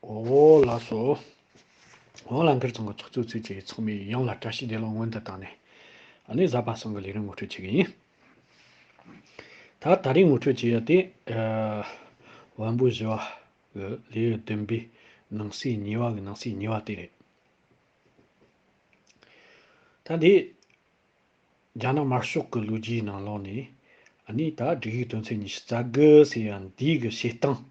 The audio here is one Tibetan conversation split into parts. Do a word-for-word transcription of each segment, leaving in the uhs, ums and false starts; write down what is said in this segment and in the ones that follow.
ཨོ་ལགས་སོ། ཨོ་ལ་འཁར་ཚང་གི་ཚོགས་གཙོ་ཚོས་ཀྱི་ཚོགས་མི་ཡོངས་ལ་བཀྲ་ཤིས་བདེ་ལེགས་སྔོན་དུ་བཏང་ནས། ཨ་ནི་གཟའ་པ་སངས་གི་ལས་རིམ་ངོ་སྤྲོད་བྱེད་ཀྱི་ཡིན། ད་ད་རེས་ངོ་སྤྲོད་བྱེད་ཡ་དེ། ཨ། དབོན་པོ་བཞི་བ་གི་ལེའུ་བདུན་པའི་ནང་གསེས་གཉིས་པ་གི་ནང་གསེས་གཉིས་པ་དེ་རེད། ད་འདི། རྒྱ་ནག་དམར་ཤོག་གི་ལོ་རྒྱུས་ནང་ལོགས་ནས། ཨ་ནི་ད་སྒྲིག་ཡིག་དོན་ཚན་ཉི་ཤུ་རྩ་དགུ་ཟེར་ཡ་འདི་གི་བཤད་སྟངས།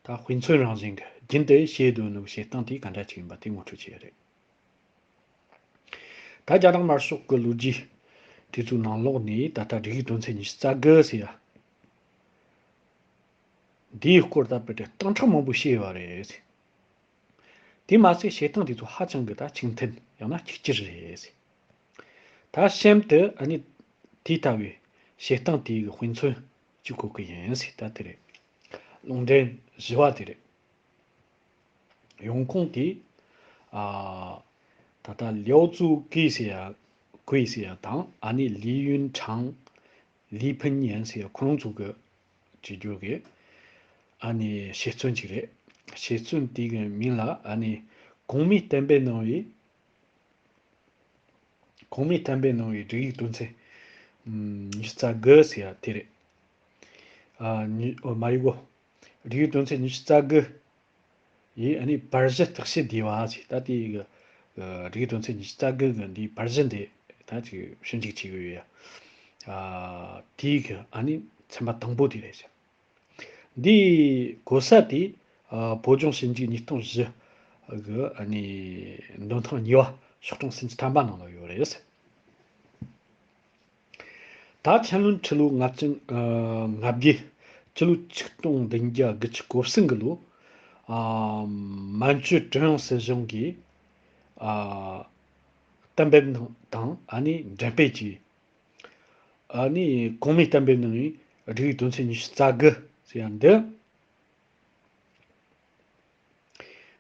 ད་དཔེ་མཚོན་རང་བཞིན་གྱི་རྒྱུན་དུ་བཤད་སྡོད་ནོ་གི་བཤད་སྟངས་དེ་ག་འདྲ་ཅིག་ཡིན་པ་དེ་ངོ་སྤྲོད་བྱེད་ཡ་རེད། ད་རྒྱ་ནག་དམར་ཤོག་གི་ལོ་རྒྱུས་དེ་ཚོའི་ནང་ལོགས་ནས་ད་ལྟ་སྒྲིག་ཡིག་དོན་ཚན་ཉི་ཤུ་རྩ་དགུ་ཟེར་ཡ། འདིའི་སྐོར་ད་དཔེ་དེ་སྟོང་ཕྲག་མང་པོ་བཤད་ཡོད་རེད། དེ་མ་ཟད་བཤད་སྟངས་དེ་ཚོ་ཧ་ཅང་གི་ད་གཅིག་མཐུན་ཡང་ན་གཅིག་གྱུར་རེད། ད་གཤམ་དུ་ཨ་ནི་དེ་ལྟ་བུའི་བཤད་སྟངས་དེའི་དཔེ་མཚོན་གཅིག་བཀོད་གི་ཡིན་ཟེར། ད་དེ་རེད། ལུང་འདྲེན་བཞི་བ་དེ་རེད། ཡོང་ཁུངས་དེ། ཨ། ད་ལྟ་ལིའོ་ཙུའུ་ཀུའེ་ཟེར་ཡ། ཀུའེ་ཟེར་ཡ་དང་ཨ་ནི་ལི་ཡུན་ཁྲང་། ལི་ཕིན་ཡན་ཟེར་ཡ་ཁོ་རང་ཚོ་གི་བྲིས་རྒྱུ་གི་ཨ་ནི་དཔྱད་རྩོམ་ཅིག་རེད། དཔྱད་རྩོམ་དེ་གི་མིང་ལ་ཨ་ནི་གོང་མའི་གཏན་འབེབས་གནང་བའི། གོང་མའི་གཏན་འབེབས་གནང་བའི་སྒྲིག་ཡིག་དོན་ཚན་ཉི་ཤུ་རྩ་དགུ་ཟེར་ཡ་དེ་རེད། ཨ་ནི་ཨོ་མ་ཡི་གོ། སྒྲིག་ཡིག་དོན་ཚན་ཉི་ཤུ་རྩ་དགུ་ཡི་ཨ་ནི་བར་གཞི་བརྟག་དཔྱད་བསྡུས་པ་ཟེར། ད་དེ་གི་སྒྲིག་ཡིག་དོན་ཚན་ཉི་ཤུ་རྩ་དགུ་གི་འདིའི་བར་གཞི་འདི་ད་ཅིག་ཞིབ་འཇུག་བྱེད་དགོས་ཡོད་ཡ། ཨ། དེའི་གི་ཨ་ནི་ཚན་པ་དང་པོ་དེ་རེད་ཟེར། འདིའི་གོ་ས་དེ། ཨ། བོད་ལྗོངས་ཞིབ་འཇུག་ཉིས་སྟོང་བཞི་གི་ཨ་ནི་འདོན་ཐེངས་གཉིས་པ་ཤོག་གྲངས་སུམ་ཅུ་ཐམ་པ་ནང་ལ་ཡོད་རེད། ད་ཆན་ལུན་ཁྲི་ལོ་ལྔ་བཅུ། ཨ། ལྔ་བརྒྱ། ཕྱི་ལོ་ཆིག་སྟོང་བདུན་བརྒྱ་དགུ་བཅུ་གོ་གསུམ་གི་ལོ། ཨ། མན་ཇུ་ཀྲུང་དབྱང་སྲིད་གཞུང་གིས། ཨ། གཏན་འབེབས་གནང་དང་ཨ་ནི་འགྲེམས་སྤེལ་གྱིས། ཨ་ནི་གོང་མའི་གཏན་འབེབས་གནང་བའི་སྒྲིག་ཡིག་དོན་ཚན་ཉི་ཤུ་རྩ་དགུ་ཟེར་ཡ་འདི།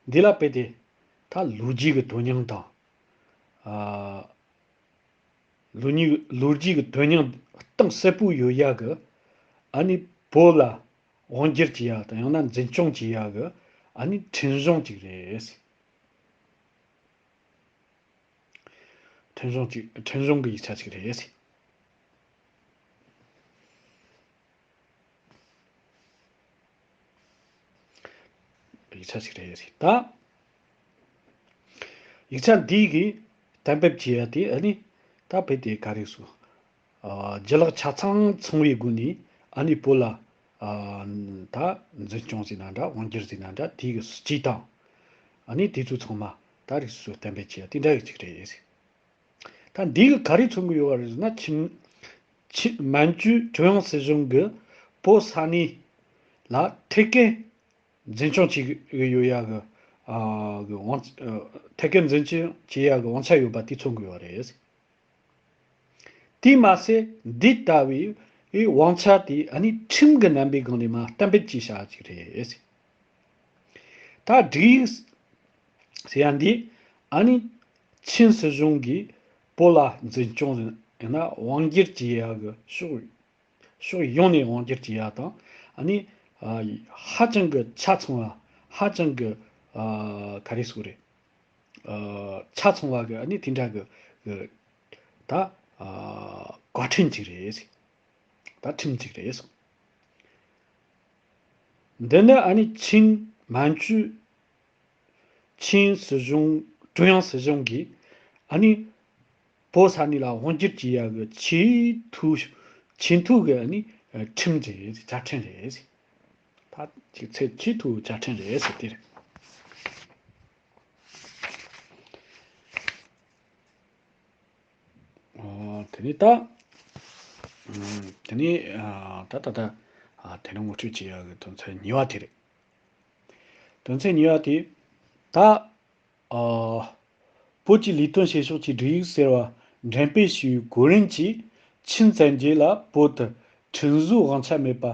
འདི་ལ་དཔེ་དེ་ད་ལོ་རྒྱུས་ཀྱི་དོན་སྙིང་དང་། ཨ། ལོ་རྒྱུས་ལོ་རྒྱུས་ཀྱི་དོན་སྙིང་གཏིང་ཟབ་པོ་ཡོད་ཡ་གི། ཨ་ནི་བོད་ལ་དབང་སྒྱུར་བྱེད་ཡ་དང་ཡང་ན་འཛིན་སྐྱོང་བྱེད་ཡ་གི་ཨ་ནི་ཁྲིམས་གཞུང་ཅིག་རེད། ཁྲིམས་གཞུང་ཅིག་ཁྲིམས་གཞུང་གི་ཡིག་ཆ་ཅིག་རེད། ཡིག་ཆ་ཞིག་རེད་ཟེར་ད། ཡིག་ཆ་འདི་གི་གཏན་འབེབས་བྱས་ཡ་དེ་ཨ་ནི་ད་བོད་དེ་ག་རེ་ཟེར། ཨ། རྒྱུ་ལག་ཆ་ཚང་ཚང་བའི་སྒོ་ནས་ཨ་ནི་བོད་ལ། ཨ། ད་འཛིན་སྐྱོང་ཟེར་ན་འདྲ་དབང་སྒྱུར་ཟེར་ན་འདྲ་དེ་གི་སྤྱི་དང་། ཨ་ནི་དེ་ཚོ་ཚང་མ་ད་རིགས་སུ་གཏན་འབེབས་བྱས་ཡ་དེ་འདྲ་གི་ཅིག་རེད་ཟེར། ད་འདི་གི་ག་རེ་མཚོན་གི་ཡོད་པ་རེད་ཟེར་ན། ཆིན། ཆིན། མན་ཇུ་ཀྲུང་དབྱང་སྲིད་གཞུང་གིས་བོད་ས་གནས་ལ་ཐད་ཀར་འཛིན་སྐྱོང་བྱེད་ཀྱི་ཡོད་ཡ་གི། ཨ། གི་དབང་། ཨ། ཐད་ཀར་འཛིན་སྐྱོང་བྱེད་ཡ་གི་དབང་ཆ་ཡོད་པ་དེ་མཚོན་གི་ཡོད་པ་རེད། དེས་མ་ཟད་འདི་ལྟ་བུའི་དབང་ཆ་དེ་ཨ་ནི་ཁྲིམས་ཀྱི་རྣམ་པའི་སྒང་ནས་མར་གཏན་འབེབས་བྱས་བཞག་ཅིག་རེད། ད་སྒྲིག་ཡིག་ཟེར་ཡ་འདི་ཨ་ནི་ཆིན་སྲིད་གཞུང་གིས་བོད་ལ་འཛིན་སྐྱོང་ཡང་ན་དབང་སྒྱུར་བྱེད་ཡ་གི་ཕྱོགས་ཕྱོགས་ཡོངས་ནས་དབང་སྒྱུར་བྱེད་ཡ་དང་ཨ་ནི། ཨ། ཧ་ཅང་གི་ཆ་ཚང་བ། ཧ་ཅང་གི། ཨ། ག་རེ་ཟེར་དགོས་རེད། ཨ། ཆ་ཚང་བ་གི་ཨ་ནི་དེ་འདྲ་གི་གི་ད། ཨ། བཀའ་ཁྲིམས་ཅིག་རེད། ད་ཁྲིམས་ཅིག་རེད། འདི་ནི་ཨ་ནི་ཆིན། མན་ཇུ། ཆིན་སྲིད་གཞུང་ཀྲུང་དབྱང་སྲིད་གཞུང་གིས་ཨ་ནི་བོད་ས་གནས་ལ་དབང་སྒྱུར་བྱེད་ཡ་གི་ཆེས་མཐོ་ཆེས་མཐོ་གི་ཨ་ནི་ཁྲིམས་ཅིག་རེད། བཅའ་ཁྲིམས་རེད། ད་ཅིག་ཚད་ཆེས་མཐོའི་བཅའ་ཁྲིམས་རེད་ཟེར་དེ་རེད། ཨོ། དེ་ནས་ད། ཨམ། དེ་ནས། ཨ། ད་ད་ད། ཨ། དེ་ནས་ངོ་སྤྲོད་བྱེད་ཡག་གི་དོན་ཚན་གཉིས་པ་དེ་རེད། དོན་ཚན་གཉིས་པ་དེ། ད། ཨ། བོད་ཀྱི་ལས་དོན་བྱེད་ཕྱོགས་ཀྱི་སྒྲིག་ཡིག་ཟེར་བ་འགྲེམས་སྤེལ་ཞུས་གོ་རིམ་གྱིས་ཆིན་བཙན་རྒྱལ་ལ་བོད་དུ་ཁྲིམས་བཟོའི་དབང་ཆ་མེད་པ་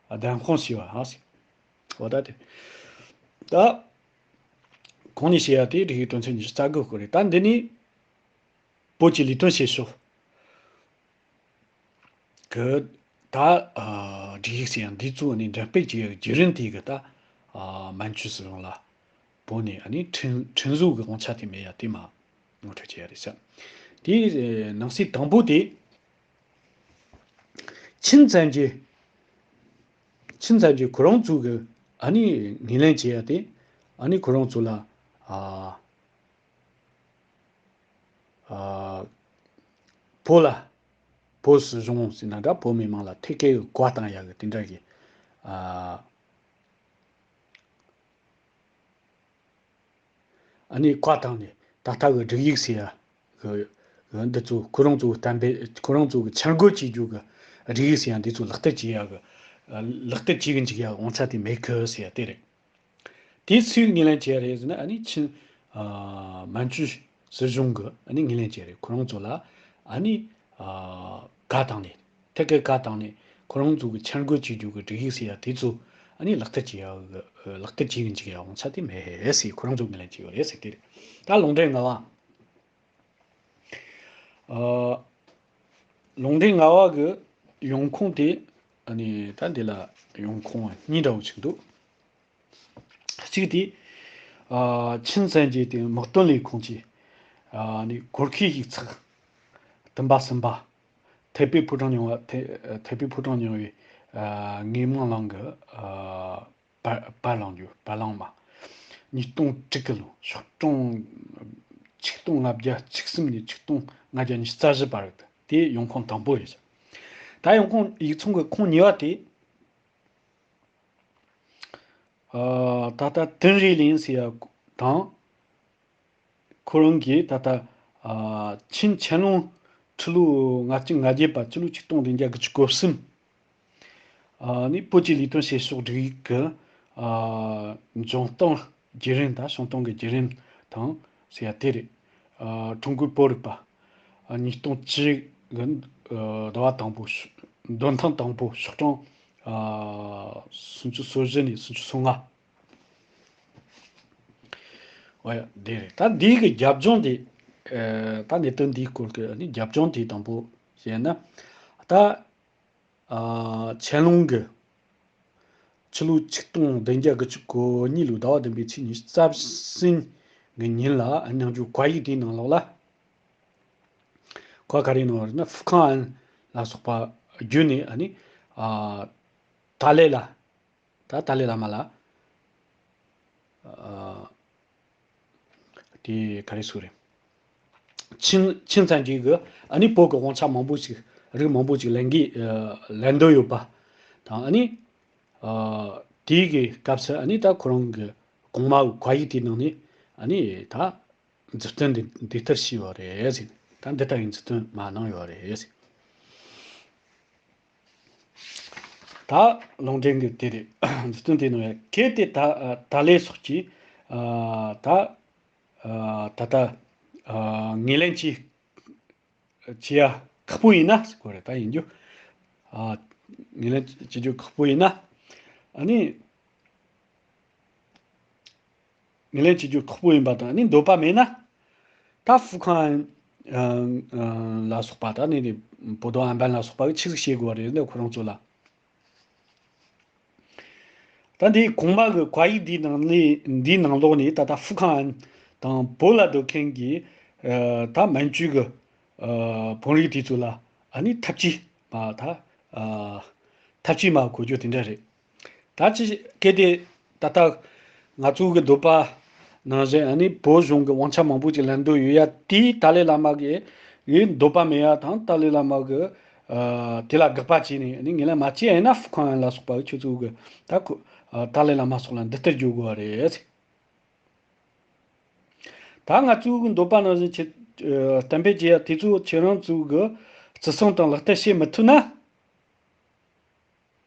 བདམས་དཔང་བྱས་པ། ཨོ་ད་དེ། ད། གོང་ནས་བཤད་ཡ་དེ་སྒྲིག་ཡིག་དོན་ཚན་ཉི་ཤུ་རྩ་དགུ་སྐོར་རེད། ད་འདི་ནས། བོད་ཀྱི་ལས་དོན་བྱེད་ཕྱོགས་ཀྱི་ད། ཨ། སྒྲིག་ཡིག་ཟེར་ཡང་འདི་ཚོ་ནི་འགྲེམས་སྤེལ་བྱེད་ཡག་བརྒྱུད་རིམ་དེ་གི་ད། ཨ། མན་ཇུ་སྲིད་གཞུང་ལ་ བོད་ནས་ཨ་ནི་ཁྲིམས་ཁྲིམས་བཟོ་གི་དབང་ཆ་དེ་མེད་ཡ་དེ་མ་ངོ་སྤྲོད་བྱེད་ཡ་རེད་ཤག་དེའི་ནང་གསེས་དང་པོ་དེ། ཆིན་བཙན་རྒྱལ། ཆིན་བཙན་རྒྱལ་ཁོ་རང་ཚོ་གི་ཨ་ནི་ངོས་ལེན་བྱེད་ཡ་དེ། ཨ་ནི་ཁོ་རང་ཚོ་ལ་ཨ་ཨ་བོད་ལ་བོད་སྲིད་གཞུང་ཟེར་ན་འདྲ། བོད་མི་མང་ལ་ཐད་ཀའི་བཀའ་བཏང་ཡ་གི་དེ་འདྲ་གི་ཨ། ཨ་ནི་བཀའ་བཏང་ནས་ད་ལྟ་གི་སྒྲིག་ཡིག་ཟེར་ཡ་གི་གི་འདི་ཚོ་ཁོ་རང་ཚོ་གཏན་འབེབས། ཁོ་རང་ཚོ་གི་འཆར་འགོད་བྱེད་རྒྱུ་གི་སྒྲིག་ཡིག་ཟེར་ཡ་འདི་ཚོ་ལག་བསྟར་བྱེད་ཡ་གི་ལག་བསྟར་བྱེད་གི་འཇུག་ཡ་དབང་ཆ་དེ་མེད་གི་ཟེར་ཡ་དེ་རེད། དེ་སུས་ངོས་ལེན་བྱས་རེད་ཟེར་ན། ཨ་ནི་ཆིན་ཨ་མན་ཇུ་སྲིད་གཞུང་གི་ཨ་ནི་ངོས་ལེན་བྱས་རེད། ཁོ་རང་ཚོ་ལ་ཨ་ནི་ཨ་བཀའ་བཏང་ནས། ཐད་ཀའི་བཀའ་བཏང་ནས་ཁོ་རང་ཚོ་གི་འཆར་འགོད་བྱེད་རྒྱུ་གི་སྒྲིག་ཡིག་ཟེར་ཡ་དེ་ཚོ་ཨ་ནི་ལག་བསྟར་བྱེད་ཡ་གི་ལག་བསྟར་བྱེད་གི་འཇུག་ཡ་དབང་ཆ་དེ་མེད་ཟེར་ཁོ་རང་ཚོ་ངོས་ལེན་བྱས་ཡོད་རེད་ཟེར་དེ་རེད། ད་ལུང་འདྲེན་ལྔ་པ། ཨ་ལུང་འདྲེན་ལྔ་པ་གི་ཡོང་ཁུངས་དེ་ཨ་ནི་ད་འདི་ལ་ཡོང་ཁུངས་གཉིས་འདྲ་བོ་ཅིག་འདུག་གཅིག་དེ། ཨ་ཆིན་བཙན་རྒྱལ་དེ་དམག་དོན་ལས་ཁུངས་ཀྱི་ཨ་ནི་གོར་ཁེ་ཡིག་ཚགས་བདུན་པ་གསུམ་པ། ཐེ་པེ་ཕོ་བྲང་རྙིང་བ། ཐེ་ཐེ་པེ་ཕོ་བྲང་རྙིང་བའི་ཨ་དངོས་མང་ལང་གི་ཨ་བར་བར་ལང་རྒྱུ། བར་ལང་མ། ཉིས་སྟོང་དྲུག་གི་ལོ། ཕྱོགས་སྒྲོན་ཆིག་སྟོང་ལྔ་བརྒྱ་བཅུ་གསུམ་ནས་ཆིག་སྟོང་ལྔ་བརྒྱ་ཉི་ཤུ་རྩ་བཞི་བར་རེད། དེ་ཡོང་ཁུངས་དང་པོ་རེད། ད་ཡོང་ཁུངས་ཡིག་ཚང་གི་ཁུངས་གཉིས་པ་དེ། ཨ་ད་ལྟ་ཏིན་རི་ལིན་ཟེར་ཡ་དང་། ཁོ་རང་གིས་ད་ལྟ་ཨ་ཆིན་ཆན་ལུང་ཁྲི་ལོ་ལྔ་བཅུ་ང་བརྒྱད་པ། ཕྱི་ལོ་ཆིག་སྟོང་བདུན་བརྒྱ་དགུ་བཅུ་གོ་གསུམ། ཨ་ནི་བོད་ཀྱི་ལས་དོན་བྱེད་ཕྱོགས་སྒྲིག་ཡིག་གི་ཨ་འཇོན་ཐང་བརྒྱུད་རིམ་དང་། བྱུང་སྟངས་ཀྱི་བརྒྱུད་རིམ་དང་ཟེར་ཡ་དེ་རེད། ཨ་ཀྲུང་གོའི་བོད་རིག་པ། ཨ་ཉིས་སྟོང་བཅུ་གི་ཟླ་བ་དང་པོ། འདོན་ཐེངས་དང་པོ། ཕྱོགས་སྒྲོན་ཨ་སུམ་ཅུ་སོ་བཞི་ནས་སུམ་ཅུ་སོ་ལྔ། འོ་ཡ། འདི་རེད། ད་འདི་གི་རྒྱབ་ལྗོངས་དེ། ཨ་ད་གནད་དོན་འདིའི་སྐོར་གྱི་ནི་རྒྱབ་ལྗོངས་དེ་དང་པོ་བཤད་ན། ད་ཨ་ཆན་ལུང་གི་ཕྱི་ལོ་ཆིག་སྟོང་བདུན་བརྒྱ་དགུ་བཅུ་གོ་གཉིས་ལོའི་ཟླ་བ་བདུན་པའི་ཚེས་ཉི་ཤུ་རྩ་གསུམ་གི་ཉིན་ལ། ཨ་ནི་ནང་ཆོས་བཀའ་ཡིག་དེའི་ནང་ལོགས་ལ། བཀའ་ག་རེ་གནང་བ་རེད་ན། ཧྥུ་ཁང་ཨན་ལ་སོགས་པ་བརྒྱུད་ནས། ཨ་ནི་ཨ་ཏཱ་ལའི་ལ། ད་ཏཱ་ལའི་བླ་མ་ལ། ཨ་དེ་ག་རེ་ཟེར་རེད། ཆིན་ཆིན་བཙན་རྒྱལ་གྱིས་ཨ་ནི་བོད་ཀྱི་དབང་ཆ་མང་པོ་ཞིག་རིགས་མང་པོ་ཞིག་ལེན་གྱི་ཨ་ལེན་འདོད་ཡོད་པ་དང་། ཨ་ནི་ཨ་དེའི་གི་སྐབས་སུ་ཨ་ནི་ད་ཁོ་རང་གི་གོང་མ་གི་བཀའ་ཡིག་དེའི་ནང་ནས་ཨ་ནི་ད་མཛུབ་སྟོན་འདི་འདི་ལྟར་ཞུས་ཡོད་རེད་ཟེར། ད་འདི་ལྟ་བུའི་མཛུབ་སྟོན་མ་གནང་ཡོད་རེད་ཟེར། ད་ལུང་འདྲེན་གྱི་དེ་རེད། མཛུབ་སྟོན་དེ་གནང་ཡ། གལ་ཏེ་ད་ཏཱ་ལའི་སོགས་ཀྱིས་ཨ་ད་ཨ་ད་ལྟ་ཨ་ངོས་ལེན་གྱི་བྱེད་ཡ་ཁག་པོ་ཡིན་ན་ཟེར་གོ་རེད། ད་ཡིན་རྒྱུ། ཨ་ངོས་ལེན་བྱེད་རྒྱུ་ཁག་པོ་ཡིན་ན། ཨ་ནི་ངོས་ལེན་བྱེད་རྒྱུ་ཁག་པོ་ཡིན་པ་དང་། ཨ་ནི་འདོད་པ་མེད་ན། ད་ཧྥུ་ཁང་ཨན་ཨ་ཨ་ལ་སོགས་པ། ད་ནི་ནི་བོ་དོ་ཨན་པན་ལ་སོགས་པ་གིས་ཆི་ཟིག་བྱེད་དགོས་པ་རེད་ཟེར་ན། ཁོ་རང་ཚོ་ལ། ད་འདི་གོང་མ་གི་བཀའ་ཡིག་འདིའི་ནང་ནས། འདིའི་ནང་ལོགས་ནས་ད་ལྟ་ཧྥུ་ཁང་ཨན་དང་བོད་ལ་སྡོད་མཁན་གྱི་ཨ་ད་མན་ཇུ་གི་ཨ་བོད་རིགས་དེ་ཚོ་ལ་ཨ་ནི་ཐབས་ཇུས་མ་ད་ཨ་ཐབས་ཇུས་མ་གོ་རྒྱུ་དེ་འདྲ་རེད། ད་ཅི་གལ་ཏེ་ད་ལྟ་ང་ཚོ་གི་འདོད་པ་ནང་བཞིན། ཨ་ནི་བོད་གཞུང་གི་དབང་ཆ་མང་པོ་ཅིག་ལེན་འདོད་ཡོད་ཡ་དེ་ཏཱ་ལའི་བླ་མ་གི་གི་འདོད་པ་མེད་ཡ་དང་། ཏཱ་ལའི་བླ་མ་གི་ཨ་དེ་ལ་དགག་པ་བྱས་ནས། ཨ་ནི་ངོས་ལེན་མ་བྱས་ཡིན་ན། ཧྥུ་ཁང་ཨན་ལ་སོགས་པ་གི་ཁྱོད་ཚོ་གི་ད་ཁོ་ཨ་ཏཱ་ལའི་བླ་མ་སོགས་ལ་འདི་ལྟར་བརྗོད་དགོས་པ་རེད། ད་ང་ཚོ་གི་འདོད་པ་ནང་བཞིན་ཁྱེད་ཨ་གཏན་འབེབས་བྱས་ཡ་དེ་ཚོ་ཁྱེད་རང་ཚོ་གི་བརྩི་སྲུང་དང་ལག་བསྟར་བྱེད་མི་ཐུབ་ན།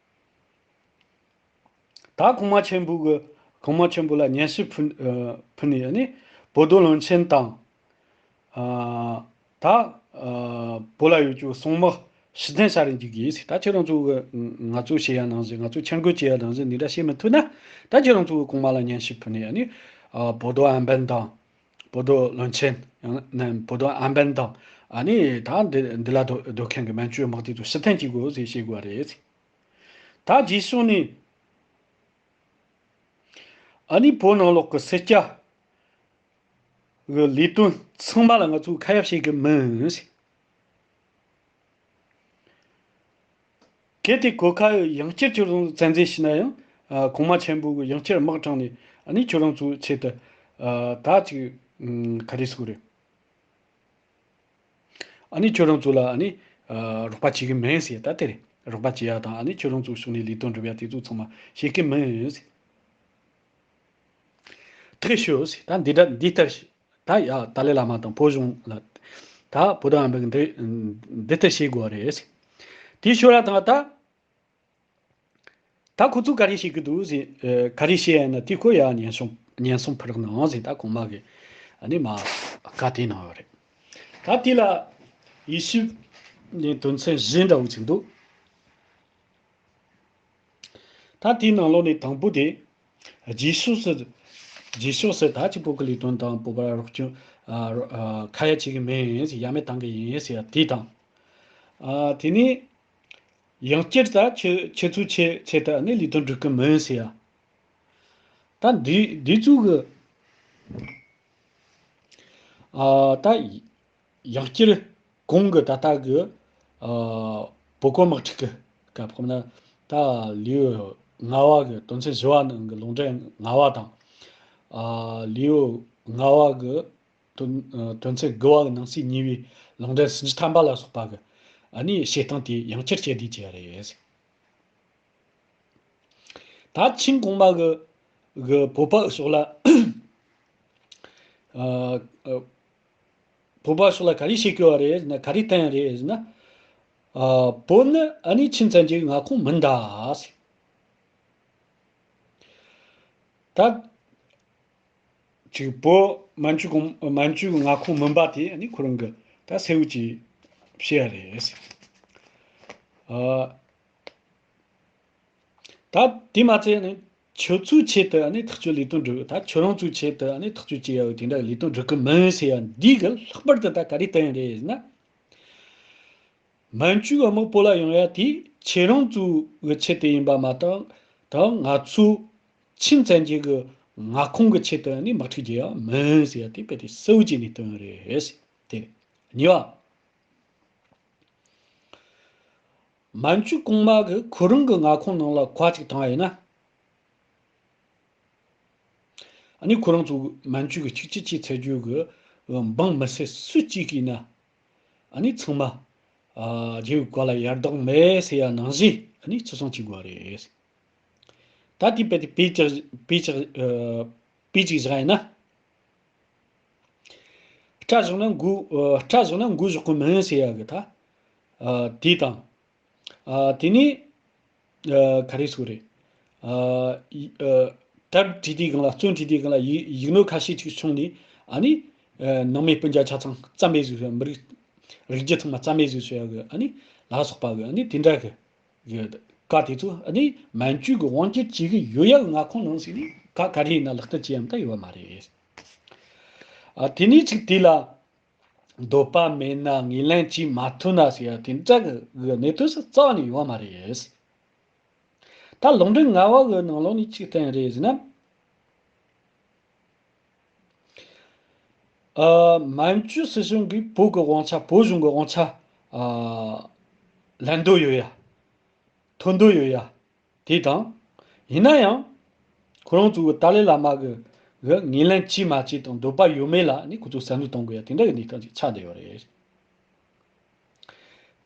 ད་གོང་མ་ཆེན་པོ་གི་གོང་མ་ཆེན་པོ་ལ་སྙན་ཞུ་ཕུལ་ཨ་ཕུལ་ནས། ཨ་ནི་བོད་དོན་བློན་ཆེན་དང་། ཨ་ད་ཨ་བོད་ལ་ཡོད་རྒྱུ་གསང་དམག་ཕྱིར་འཐེན་བྱ་རེ་འཇུག་གི་ཟེར། ད་ཁྱེད་རང་ཚོ་གི་ང་ཚོ་བྱེད་ཡ་ནང་བཞིན། ང་ཚོ་འཆར་འགོད་བྱེད་ཡ་ནང་བཞིན་འདི་འདྲ་བྱེད་མི་ཐུབ་ན། ད་ཁྱེད་རང་ཚོ་གི་གོང་མ་ལ་སྙན་ཞུ་ཕུལ་ནས། ཨ་ནི་ཨ་བོད་དོན་ཨན་པན་དང་། བོད་དོན་བློན་ཆེན། ཡང་ན་བོད་དོན་ཨན་པན་དང་། ཨ་ནི་ད་འདི་འདི་ལ་སྡོད་སྡོད་མཁན་གྱི་མན་ཇུ་དམག་དེ་ཚོ་ཕྱིར་འཐེན་བྱེད་དགོས་ཟེར་བཤད་དགོས་པ་རེད། ད་རྗེས་ཕྱོགས་ནས་ ཨ་ནི་བོད་ནང་ལོགས་ཀྱི་སེར་སྐྱ་གི་ལས་དོན་ཚང་མ་ལ་ང་ཚོས་ཁ་ཡ་བྱེད་གི་མིན། གལ་ཏེ་གོ་ཁ་ཡང་བསྐྱར་ཁྱོད་རང་ཚོ་བཙན་འཛུལ་བྱས་ན་ཡང་། ཨ། གོང་མ་ཆེན་པོ་གི་ཡང་བསྐྱར་དམག་དྲངས་ནས། ཨ་ནི་ཁྱོད་རང་ཚོའི་ཆེད་དུ། ཨ། ད་ཅིག་ཨུམ། ག་རེ་ཟེར་དགོས་རེད། ཨ་ནི་ཁྱོད་རང་ཚོ་ལ། ཨ་ནི། ཨ། རོགས་པ་བྱེད་གི་མིན་ཟེར། ད་དེ་རེད། རོགས་པ་བྱེད་ཡ་དང་། ཨ་ནི་ཁྱོད་རང་ཚོའི་ཕྱོགས་ནས་ལས་དོན་སྒྲུབ་ཡ་དེ་ཚོ་ཚང་མ་བྱེད་གི་མིན་ཟེར། ཐག་ཆོད་ཟེར། ད་འདི་འདྲ་འདི་ལྟར་ད་ཡ་ཏཱ་ལའི་བླ་མ་དང་བོད་གཞུང་ལ། ད་བོད་དང་ཨ་མི་གི་འདི་འདི་ལྟར་བྱེད་དགོས་རེད་ཟེར། དེའི་ཞོར་ལ་དང་ད། ད་ཁོ་ཚོས་ག་རེ་བྱེད་ཀྱི་འདུག་ཟེར། ཨ། ག་རེ་བྱེད་ཡ་ན་དེ་ཁོ་ཡ་ཉན་སོང་ཉན་སོང་ཕུལ་གནང་ཟེར། ད་གོང་མ་གི་ཨ་ནི་མ་བཀའ་དེ་གནང་ཡོད་རེད། ད་དེ་ལ་དབྱེ་ཞིབ་ནས་དོན་ཚན་བཞི་འདྲ་བོ་ཅིག་འདུག་ད་དེའི་ནང་ལོགས་ནས་དང་པོ་དེ། རྗེས་ཕྱོགས་སུ། རྗེས་ཕྱོགས་སུ་ད་ཅིག་བོད་ཀྱི་ལས་དོན་དང་བོད་པར་རོགས་སྐྱོར། ཨ། ཨ། ཁ་ཡ་བྱེད་གི་མིན་ཟེར། ཡ་མེད་བཏང་གི་ཡིན་ཟེར་ཡ་དེ་དང་། ཨ། དེ་ནས་ཡང་བསྐྱར་ད་ཁྱེད་ཁྱེད་ཚོའི་ཆེད་ཆེད་དུ་ནི་ལས་དོན་སྒྲུབ་གི་མིན་ཟེར་ཡ། ད་འདི་འདི་ཚོ་གི། ཨ། ད་ཡང་བསྐྱར་གོང་གི་ད་ལྟ་གི། ཨ། བོད་གོང་མ་དམག་འཁྲུག་གི་སྐབས་ཁོ་ན་ད་ལེའུ་ལྔ་བ་གི་དོན་ཚན་བཞི་བ་ནང་གི་ལུང་འདྲེན་ལྔ་བ་དང་། ཨ། ལེའུ་ལྔ་བ་གི་དོན་དོན་ཚན་དགུ་བ་གི་ནང་གསེས་གཉིས་པའི་ལུང་འདྲེན་སུམ་ཅུ་ཐམ་པ་ལ་སོགས་པ་གི། ཨ་ནི་བཤད་སྟངས་དེ་ཡང་བསྐྱར་དཔྱད་བསྡུར་བྱས་རེད། ད་ཆིང་གོང་མ་གི་གི་བོད་པ་ཕྱོགས་ལ། ཨ། ཨ། བོད་པ་ཕྱོགས་ལ་ག་རེ་བཤད་ཀྱི་ཡོད་རེད་ཟེར་ན། ག་རེ་བསྟན་རེད་ཟེར་ན། ཨ། བོད་ནི་ཨ་ནི་ཆིན་བཙན་རྒྱལ་གྱི་མངའ་ཁོངས་མིན་ད་ཟེར། ད་ཅིག་བོད་མན་ཇུ་གོང་མན་ཇུ་གི་མངའ་ཁོངས་མིན་པ་དེ་ཨ་ནི་ཁོ་རང་གི་ད་གསལ་བོ་ཅིག་བཤད་ཡ་རེད་ཟེར། ཨ། ད་དེ་མ་ཚད་ནི་ཁྱོད་ཚོའི་ཆེད་དུ་ཨ་ནི་ཐག་གཅོད་ལས་དོན་སྒྲུབ། ད་ཁྱོད་རང་ཚོའི་ཆེད་དུ་ཨ་ནི་ཐག་གཅོད་བྱེད་ཡ་དེ་འདྲ་ལས་དོན་སྒྲུབ་གི་མིན་ཟེར་ཡ་འདི་གི་ལྷག་པར་དུ་ད་ག་རེ་བསྟན་རེད་ཟེར་ན། མན་ཇུ་གི་དམག་བོད་ལ་ཡོང་ཡ་དེ་ཁྱེད་རང་ཚོའི་གི་ཆེད་དུ་ཡིན་པ་མ་གཏོགས། ད་ང་ཚོ་ཆིན་བཙན་རྒྱལ་གྱི་མངའ་ཁོངས་ཀྱི་ཆེད་དུ་ནི་དམག་འཁྲུག་རྒྱག་ཡ་མིན་ཟེར་ཡ་དེ་དཔེ་དེ་གསལ་བོ་བྱས་ནས་སྟོན་རེད་ཟེར། དེ་གཉིས་པ། མན་ཇུ་གོང་མ་གིས་ཁོ་རང་གི་མངའ་ཁོངས་ནང་ལ་གོ་བ་ཅིག་བཏང་བ་ཡིན་ན། ཨ་ནི་ཁོ་རང་ཚོ་མན་ཇུ་གི་གཅིག་གཅིག་གཅིག་ཚད་རྒྱུ་གི་འབངས་མི་སེར་སུ་གཅིག་གིས་ན། ཨ་ནི་ཚང་མ། ཨ། རྒྱལ་བོའི་བཀའ་ལ་ཡར་ལྡོག་མེད་ཟེར་ཡ་ནང་བཞིན་ཨ་ནི་བརྩི་སྲུང་བྱེད་དགོས་རེད། ད་དེ་དཔེ་དེ་དཔེ་ཅིག་དཔེ་ཅིག་ཨ། དཔེ་ཅིག་བཞག་ཡིན་ན། སྐྲ་བཞག་ན་མགོ། ཨ། སྐྲ་བཞག་ན་མགོ་བཞག་གི་མིན་ཟེར་ཡ་གི་ད། ཨ། དེ་དང་། ཨ། དེ་ནས། ཨ། ག་རེ་ཟེར་རེད། ཨ། ཡི། ཨ། དེབ་བྲིས་དུས་སྒང་ལ། རྩོམ་བྲིས་དུས་སྒང་ལ་ཡིག་ཡིག་ནོར་ཁ་ཤས་ཅིག་བྱུང་ནས། ཨ་ནི། ཨ། ནང་མི་སྤུན་ཀྱག་ཆ་ཚང་རྩ་མེད་བཟོས། མི་རིགས་རིགས་རྒྱུད་ཚང་མ་རྩ་མེད་བཟོས་བཟོ་ཡ་གི་ཨ་ནི་ལ་སོགས་པ་གི་ཨ་ནི་དེ་འདྲ་གི་གི་བཀའ་དེ་ཚོ་ཨ་ནི་མན་ཇུ་གི་དབང་སྒྱུར་བྱེད་གི་ཡོད་ཡ་གི་མངའ་ཁོངས་ནང་ཟེར་ནས་ག་ག་རེ་ཡིན་ན་ལག་བསྟར་བྱེད་ཡ་མ་ད་ཡོད་མ་རེད། ཨ། དེ་ནས་ཅིག་དེ་ལ་འདོད་པ་མེད་ན། ངོས་ལེན་བྱེད་མ་ཐུབ་ན་ཟེར་ཡ་དེ་འདྲ་གི་གནས་དོན་ཟེར་རྩ་བ་ནས་ཡོད་མ་རེད། ད་ལུང་འདྲེན་ལྔ་བ་གི་ནང་ལོགས་ནས་ཅིག་བསྟན་རེད་ཟེར་ན། ཨ། མན་ཇུ་སྲིད་གཞུང་གིས་བོད་ཀྱི་དབང་ཆ། བོད་གཞུང་གི་དབང་ཆ། ཨ། ལེན་འདོད་ཡོད་ཡ། ཐོབ་འདོད་ཡོད་ཡ། དེ་དང་། ཡིན་ན་ཡང་། ཁོ་རང་ཚོ་གི་ཏཱ་ལའི་བླ་མ་གི་གི་ངོས་ལེན་བྱེད་མ་བྱེད་དང་འདོད་པ་ཡོད་མེད་ལ་ནི་ཁོ་ཚོས་བསམ་བློ་གཏོང་དགོས་ཡ་དེ་འདྲ་གི་གནས་སྟངས་ཅིག་ཆགས་བསྡད་ཡོད་རེད།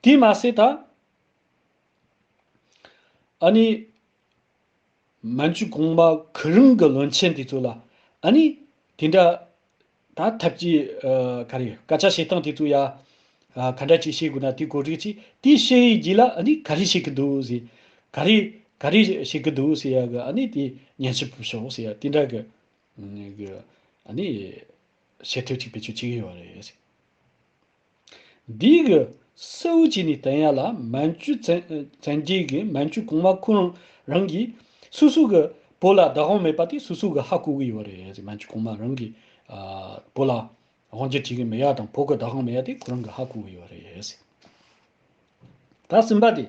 དེ་མ་ཟད་ད། ཨ་ནི། མན་ཇུ་གོང་མ་ཁོ་རང་གི་བློན་ཆེན་དེ་ཚོ་ལ་ཨ་ནི་དེ་འདྲ་ད་ཐབས་ཀྱི། ཨ། ག་རེ། སྐད་ཆ་བཤད་སྟངས་དེ་ཚོ་ཡ། ཨ། ག་འདྲ་ཅིག་བཤད་དགོས་ན་དེ་གོ་སྒྲིག་བྱས། དེ་བཤད་ཡི་རྗེས་ལ་ཨ་ནི་ག་རེ་བཤད་གི་འདུག་ཟེར། ག་རེ་ག་རེ་བཤད་གི་འདུག་ཟེར་ཡ་གི་ཨ་ནི་དེ་སྙན་ཞུ་ཕུལ་ཤོག་ཟེར་ཡ་དེ་འདྲ་གི་གི་ཨ་ནི་བྱེད་ཐབས་ཅིག་བེད་སྤྱོད་བྱེད་ཀྱི་ཡོད་རེད། འདི་གི་གསལ་བོ་བྱས་ནས་བསྟན་ཡ་ལ། མན་ཇུ་བཙན་བཙན་རྒྱལ་གྱིས། མན་ཇུ་གོང་མ་ཁོ་རང་རང་གིས་སོ་སོ་གི་བོད་ལ་བདག་དབང་མེད་པ་དེ་སོ་སོ་གི་ཧ་གོ་གི་ཡོད་རེད། མན་ཇུ་གོང་མ་རང་གིས། ཨ། བོད་ལ་དབང་སྒྱུར་བྱེད་ཀྱི་མེད་ཡ་དང་བོད་ཀྱི་བདག་དབང་མེད་ཡ་དེ་ཁོ་རང་གིས་ཧ་གོ་གི་ཡོད་རེད། ད་གསུམ་པ་དེ།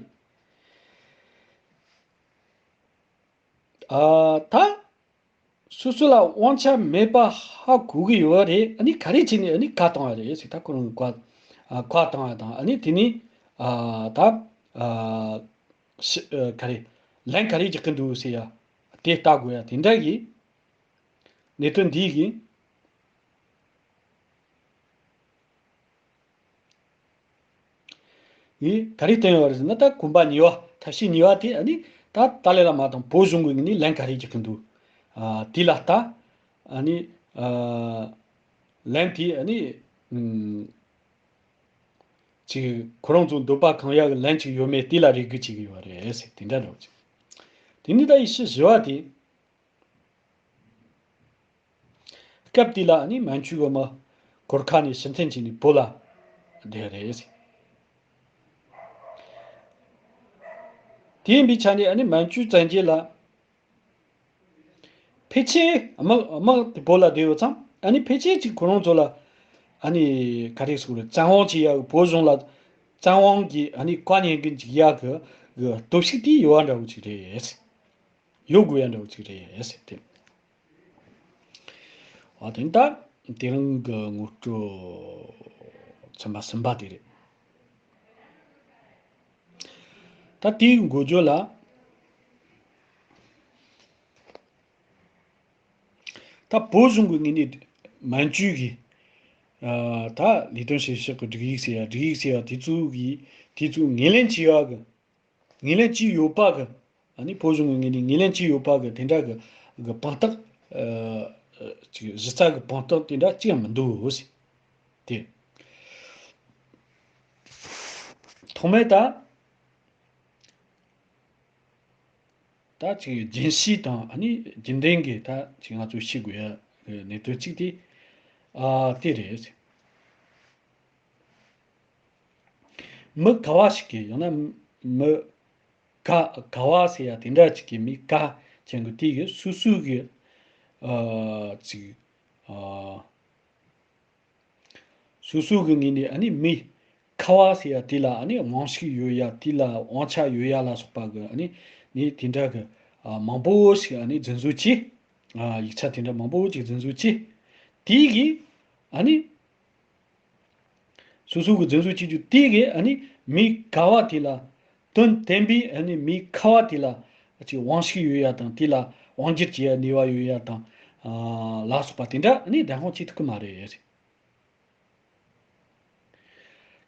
ཨ། ད། སོ་སོ་ལ་དབང་ཆ་མེད་པ་ཧ་གོ་གི་ཡོད་རེད། ཨ་ནི་ག་རེ་བྱས་ནས་ཨ་ནི་བཀའ་བཏང་བ་རེད་ཟེར། ད་ཁོ་རང་གི་བཀའ་ཨ་བཀའ་བཏང་བ་དང་། ཨ་ནི་དེ་ནི་ཨ་ད་ཨ་ཤི་ཨ་ག་རེ་ལན་ག་རེ་རྒྱག་གི་འདུག་ཟེར་ཡ་དེ་ལྟ་དགོས་ཡ་དེ་འདྲ་གི་གནད་དོན་འདི་གི་ཡིས་ག་རེ་བསྟན་ཡོད་རེད་ཟེར་ན། ད་གོམ་པ་གཉིས་པ་ཐབས་ཤེས་གཉིས་པ་དེ་ཨ་ནི་ད་ཏཱ་ལའི་བླ་མ་དང་བོད་གཞུང་གི་ངོས་ནས་ལན་ག་རེ་རྒྱག་གི་འདུག་ཨ་དེ་ལ་ལྟ། ཨ་ནི་ཨ་ལན་དེ་ཨ་ནི་ཨུམ་ཅིག་ཁོ་རང་ཚོ་འདོད་པ་གང་ཡག་གི་ལན་ཅིག་ཡོད་མེད་དེ་ལ་རེ་སྒུག་བྱེད་ཀྱི་ཡོད་རེད་ཟེར། དེ་འདྲ་འདྲ་བོ་ཅིག་དེ་ནི་ད་ཡིག་ཤུ་བཞི་བ་དེ། སྐབས་དེ་ལ་ནི་མན་ཇུ་གི་མི་གོར་ཁ་ནས་ཕྱིར་འཐེན་བྱས་ནས་བོད་ལ་བསྡད་རེད། དེ་ཡིན་པའི་ཆ་ནས་ཨ་ནི་མན་ཇུ་བཙན་རྒྱལ་ལ་ཕལ་ཆེར་དམག་དམག་དེ་བོད་ལ་བསྡད་ཡོད་ཙང་། ཨ་ནི་ཕལ་ཆེར་ཅིག་ཁོ་རང་ཚོ་ལ་ཨ་ནི་ག་རེ་ཟེར་དགོས་རེད། བཙན་དབང་བྱེད་ཡག་གི་བོད་གཞུང་ལ་བཙན་དབང་གི་ཨ་ནི་བཀའ་ཉན་མཁན་ཅིག་ཡག་གི་གི་སྟོབས་ཤུགས་དེ་ཡོད་པ་འདྲ་བོ་ཅིག་རེད། ཡོད་དགོས་ཡ་འདྲ་བོ་ཅིག་རེད་ཟེར་ཏེ། འོ་དེ་ད་དེ་རིང་གི་ངོ་སྤྲོད་ཚན་པ་གསུམ་པ་དེ་རེད། ད་དེའི་འགོ་བརྗོད་ལ། ད་བོད་གཞུང་གི་ངོས་ནས་མན་ཇུ་གི་ཨ་ད་ལས་དོན་བྱེད་ཕྱོགས་ཀྱི་སྒྲིག་ཡིག་ཟེར་ཡ། སྒྲིག་ཡིག་ཟེར་ཡ་དེ་ཚོ་གི་དེ་ཚོ་ངོས་ལེན་བྱེད་ཡ་གི་ངོས་ལེན་བྱས་ཡོད་པ་གི། ཨ་ནི་བོད་གཞུང་གི་ངོས་ནས་ངོས་ལེན་བྱས་ཡོད་པ་གི་དེ་འདྲ་གི་གི་དཔང་རྟགས་ཨ་ཅིག་གཞི་རྩ་གི་དཔང་རྟགས་དེ་འདྲ་ཅི་ཡང་མི་འདུག་ཟེར། དེ། ཐོག་མའི་ད་ད་ཅིག་རྒྱུན་ཤེས་དང་ཨ་ནི་རྒྱུན་ལྡན་གི་ད་ཅིག་ང་ཚོས་ཤེས་དགོས་ཡ་གནད་དོན་གཅིག་དེ་ཨ་དེ་རེད། མི་ག་བ་ཞིག་གིས། ཡང་ན་མི་ག་ག་བ་ཟེར་ཡ་དེ་འདྲ་ཅིག་གིས། མི་ག་ཅན་གྱི་དེ་གིས་སོ་སོ་གི་ཨ་ཅིག་ཨ་སོ་སོ་གི་ངོས་ནས་ཨ་ནི་མི་ག་བ་ཟེར་ཡ་དེ་ལ་ཨ་ནི་དབང་ཤུགས་ཡོད་ཡ། དེ་ལ་དབང་ཆ་ཡོད་ཡ་ལ་སོགས་པ་གི་ཨ་ནི་ནི་དེ་འདྲ་གི་ཨ་མང་པོ་ཞིག་ཨ་ནི་རྫུན་བཟོ་བྱས། ཨ་ཡིག་ཆ་དེ་འདྲ་མང་པོ་ཅིག་རྫུན་བཟོ་བྱས། དེ་གིས་ཨ་ནི་སོ་སོ་གི་རྫུན་བཟོ་བྱེད་རྒྱུ་དེ་གིས་ཨ་ནི་མི་ག་བ་དེ་ལ་དོན་དམ་པའི་ཨ་ནི་མི་ག་བ་དེ་ལ་ཅིག་དབང་ཤུགས་ཡོད་ཡ་དང་། དེ་ལ་དབང་སྒྱུར་བྱེད་ཡ་ནུས་པ་ཡོད་ཡ་དང་ཨ་ལ་སོགས་པ་དེ་འདྲ་ཨ་ནི་བདེན་དཔང་བྱེད་ཐུབ་ཀྱི་མ་རེད།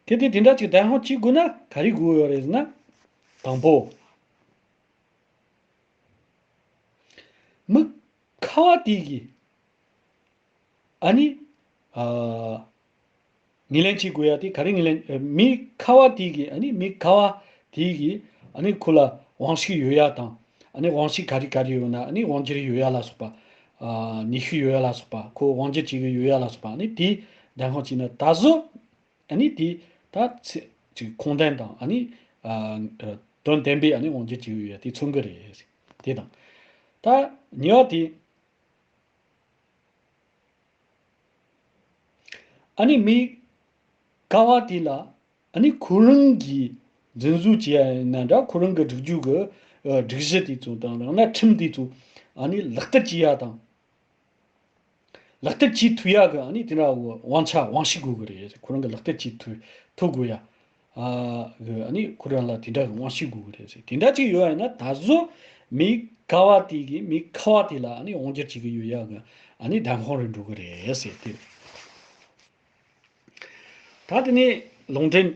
གལ་ཏེ་དེ་འདྲ་ཅིག་བདེན་དཔང་བྱེད་དགོས་ན་ག་རེ་དགོས་ཡོད་རེད་ཟེར་ན། དང་པོ། མི་ག་བ་དེ་གིས་ཨ་ནི་ཨ་ངོས་ལེན་བྱེད་དགོས་ཡ་དེ་ག་རེ། ངོས་ལེན་ཨ་མི་ག་བ་དེ་གིས། ཨ་ནི་མི་ག་བ་དེ་གིས་ཨ་ནི་ཁོ་ལ་དབང་ཤུགས་ཡོད་ཡ་དང་། ཨ་ནི་དབང་ཤུགས་ག་རེ་ག་རེ་ཡོད་ན། ཨ་ནི་དབང་སྒྱུར་ཡོད་ཡ་ལ་སོགས་པ། ཨ་ནུས་ཤུགས་ཡོད་ཡ་ལ་སོགས་པ། ཁོ་དབང་སྒྱུར་བྱེད་ཀྱི་ཡོད་ཡ་ལ་སོགས་པ། ཨ་ནི་དེ་བདེན་དཔང་བྱས་ན་ད་གཟོད་ཨ་ནི་དེ་ད་ཚེ་ཅིག་ཁུངས་ལྡན་དང་། ཨ་ནི་ཨ་དོན་དམ་པའི་ཨ་ནི་དབང་སྒྱུར་བྱེད་ཀྱི་ཡོད་ཡ་དེ་མཚོན་གྱི་རེད། དེ་དང་། ད་གཉིས་པ་དེ། ཨ་ནི་མི་ག་བ་དེ་ལ་ཨ་ནི་ཁོ་རང་གིས་རྫུན་བཟོ་བྱེད་ཡ་ཡིན་ན་འདྲ། ཁོ་རང་གི་སྒྲིག་གཞི་གི་ཨ་སྒྲིག་གཞི་དེ་ཚོ་དང་། ཡང་ན་ཁྲིམས་དེ་ཚོ་ཨ་ནི་ལག་བསྟར་བྱེད་ཡ་དང་། ལག་བསྟར་བྱེད་ཐུབ་ཡ་གི་ཨ་ནི་དེ་འདྲ་བོ་དབང་ཆ་དབང་ཤུགས་དགོས་གི་རེད། ཁོ་རང་གི་ལག་བསྟར་བྱེད་ཐུབ་ཐུབ་དགོས་ཡ། ཨ་གི་ཨ་ནི་ཁོ་རང་ལ་དེ་འདྲ་གི་དབང་ཤུགས་དགོས་གི་རེད་ཟེར། དེ་འདྲ་ཅིག་ཡོད་ཡ་ཡིན་ན་ད་གཟོད་མི་ག་བ་དེ་གིས་མི་ག་བ་དེ་ལ་ཨ་ནི་དབང་སྒྱུར་བྱེད་གི་ཡོད་ཡ་གི་ཨ་ནི་བདེན་དཔང་རེད་འགྲོ་གི་རེད་ཟེར་ཏེ། ད་དེ་ནས་ལུང་འདྲེན་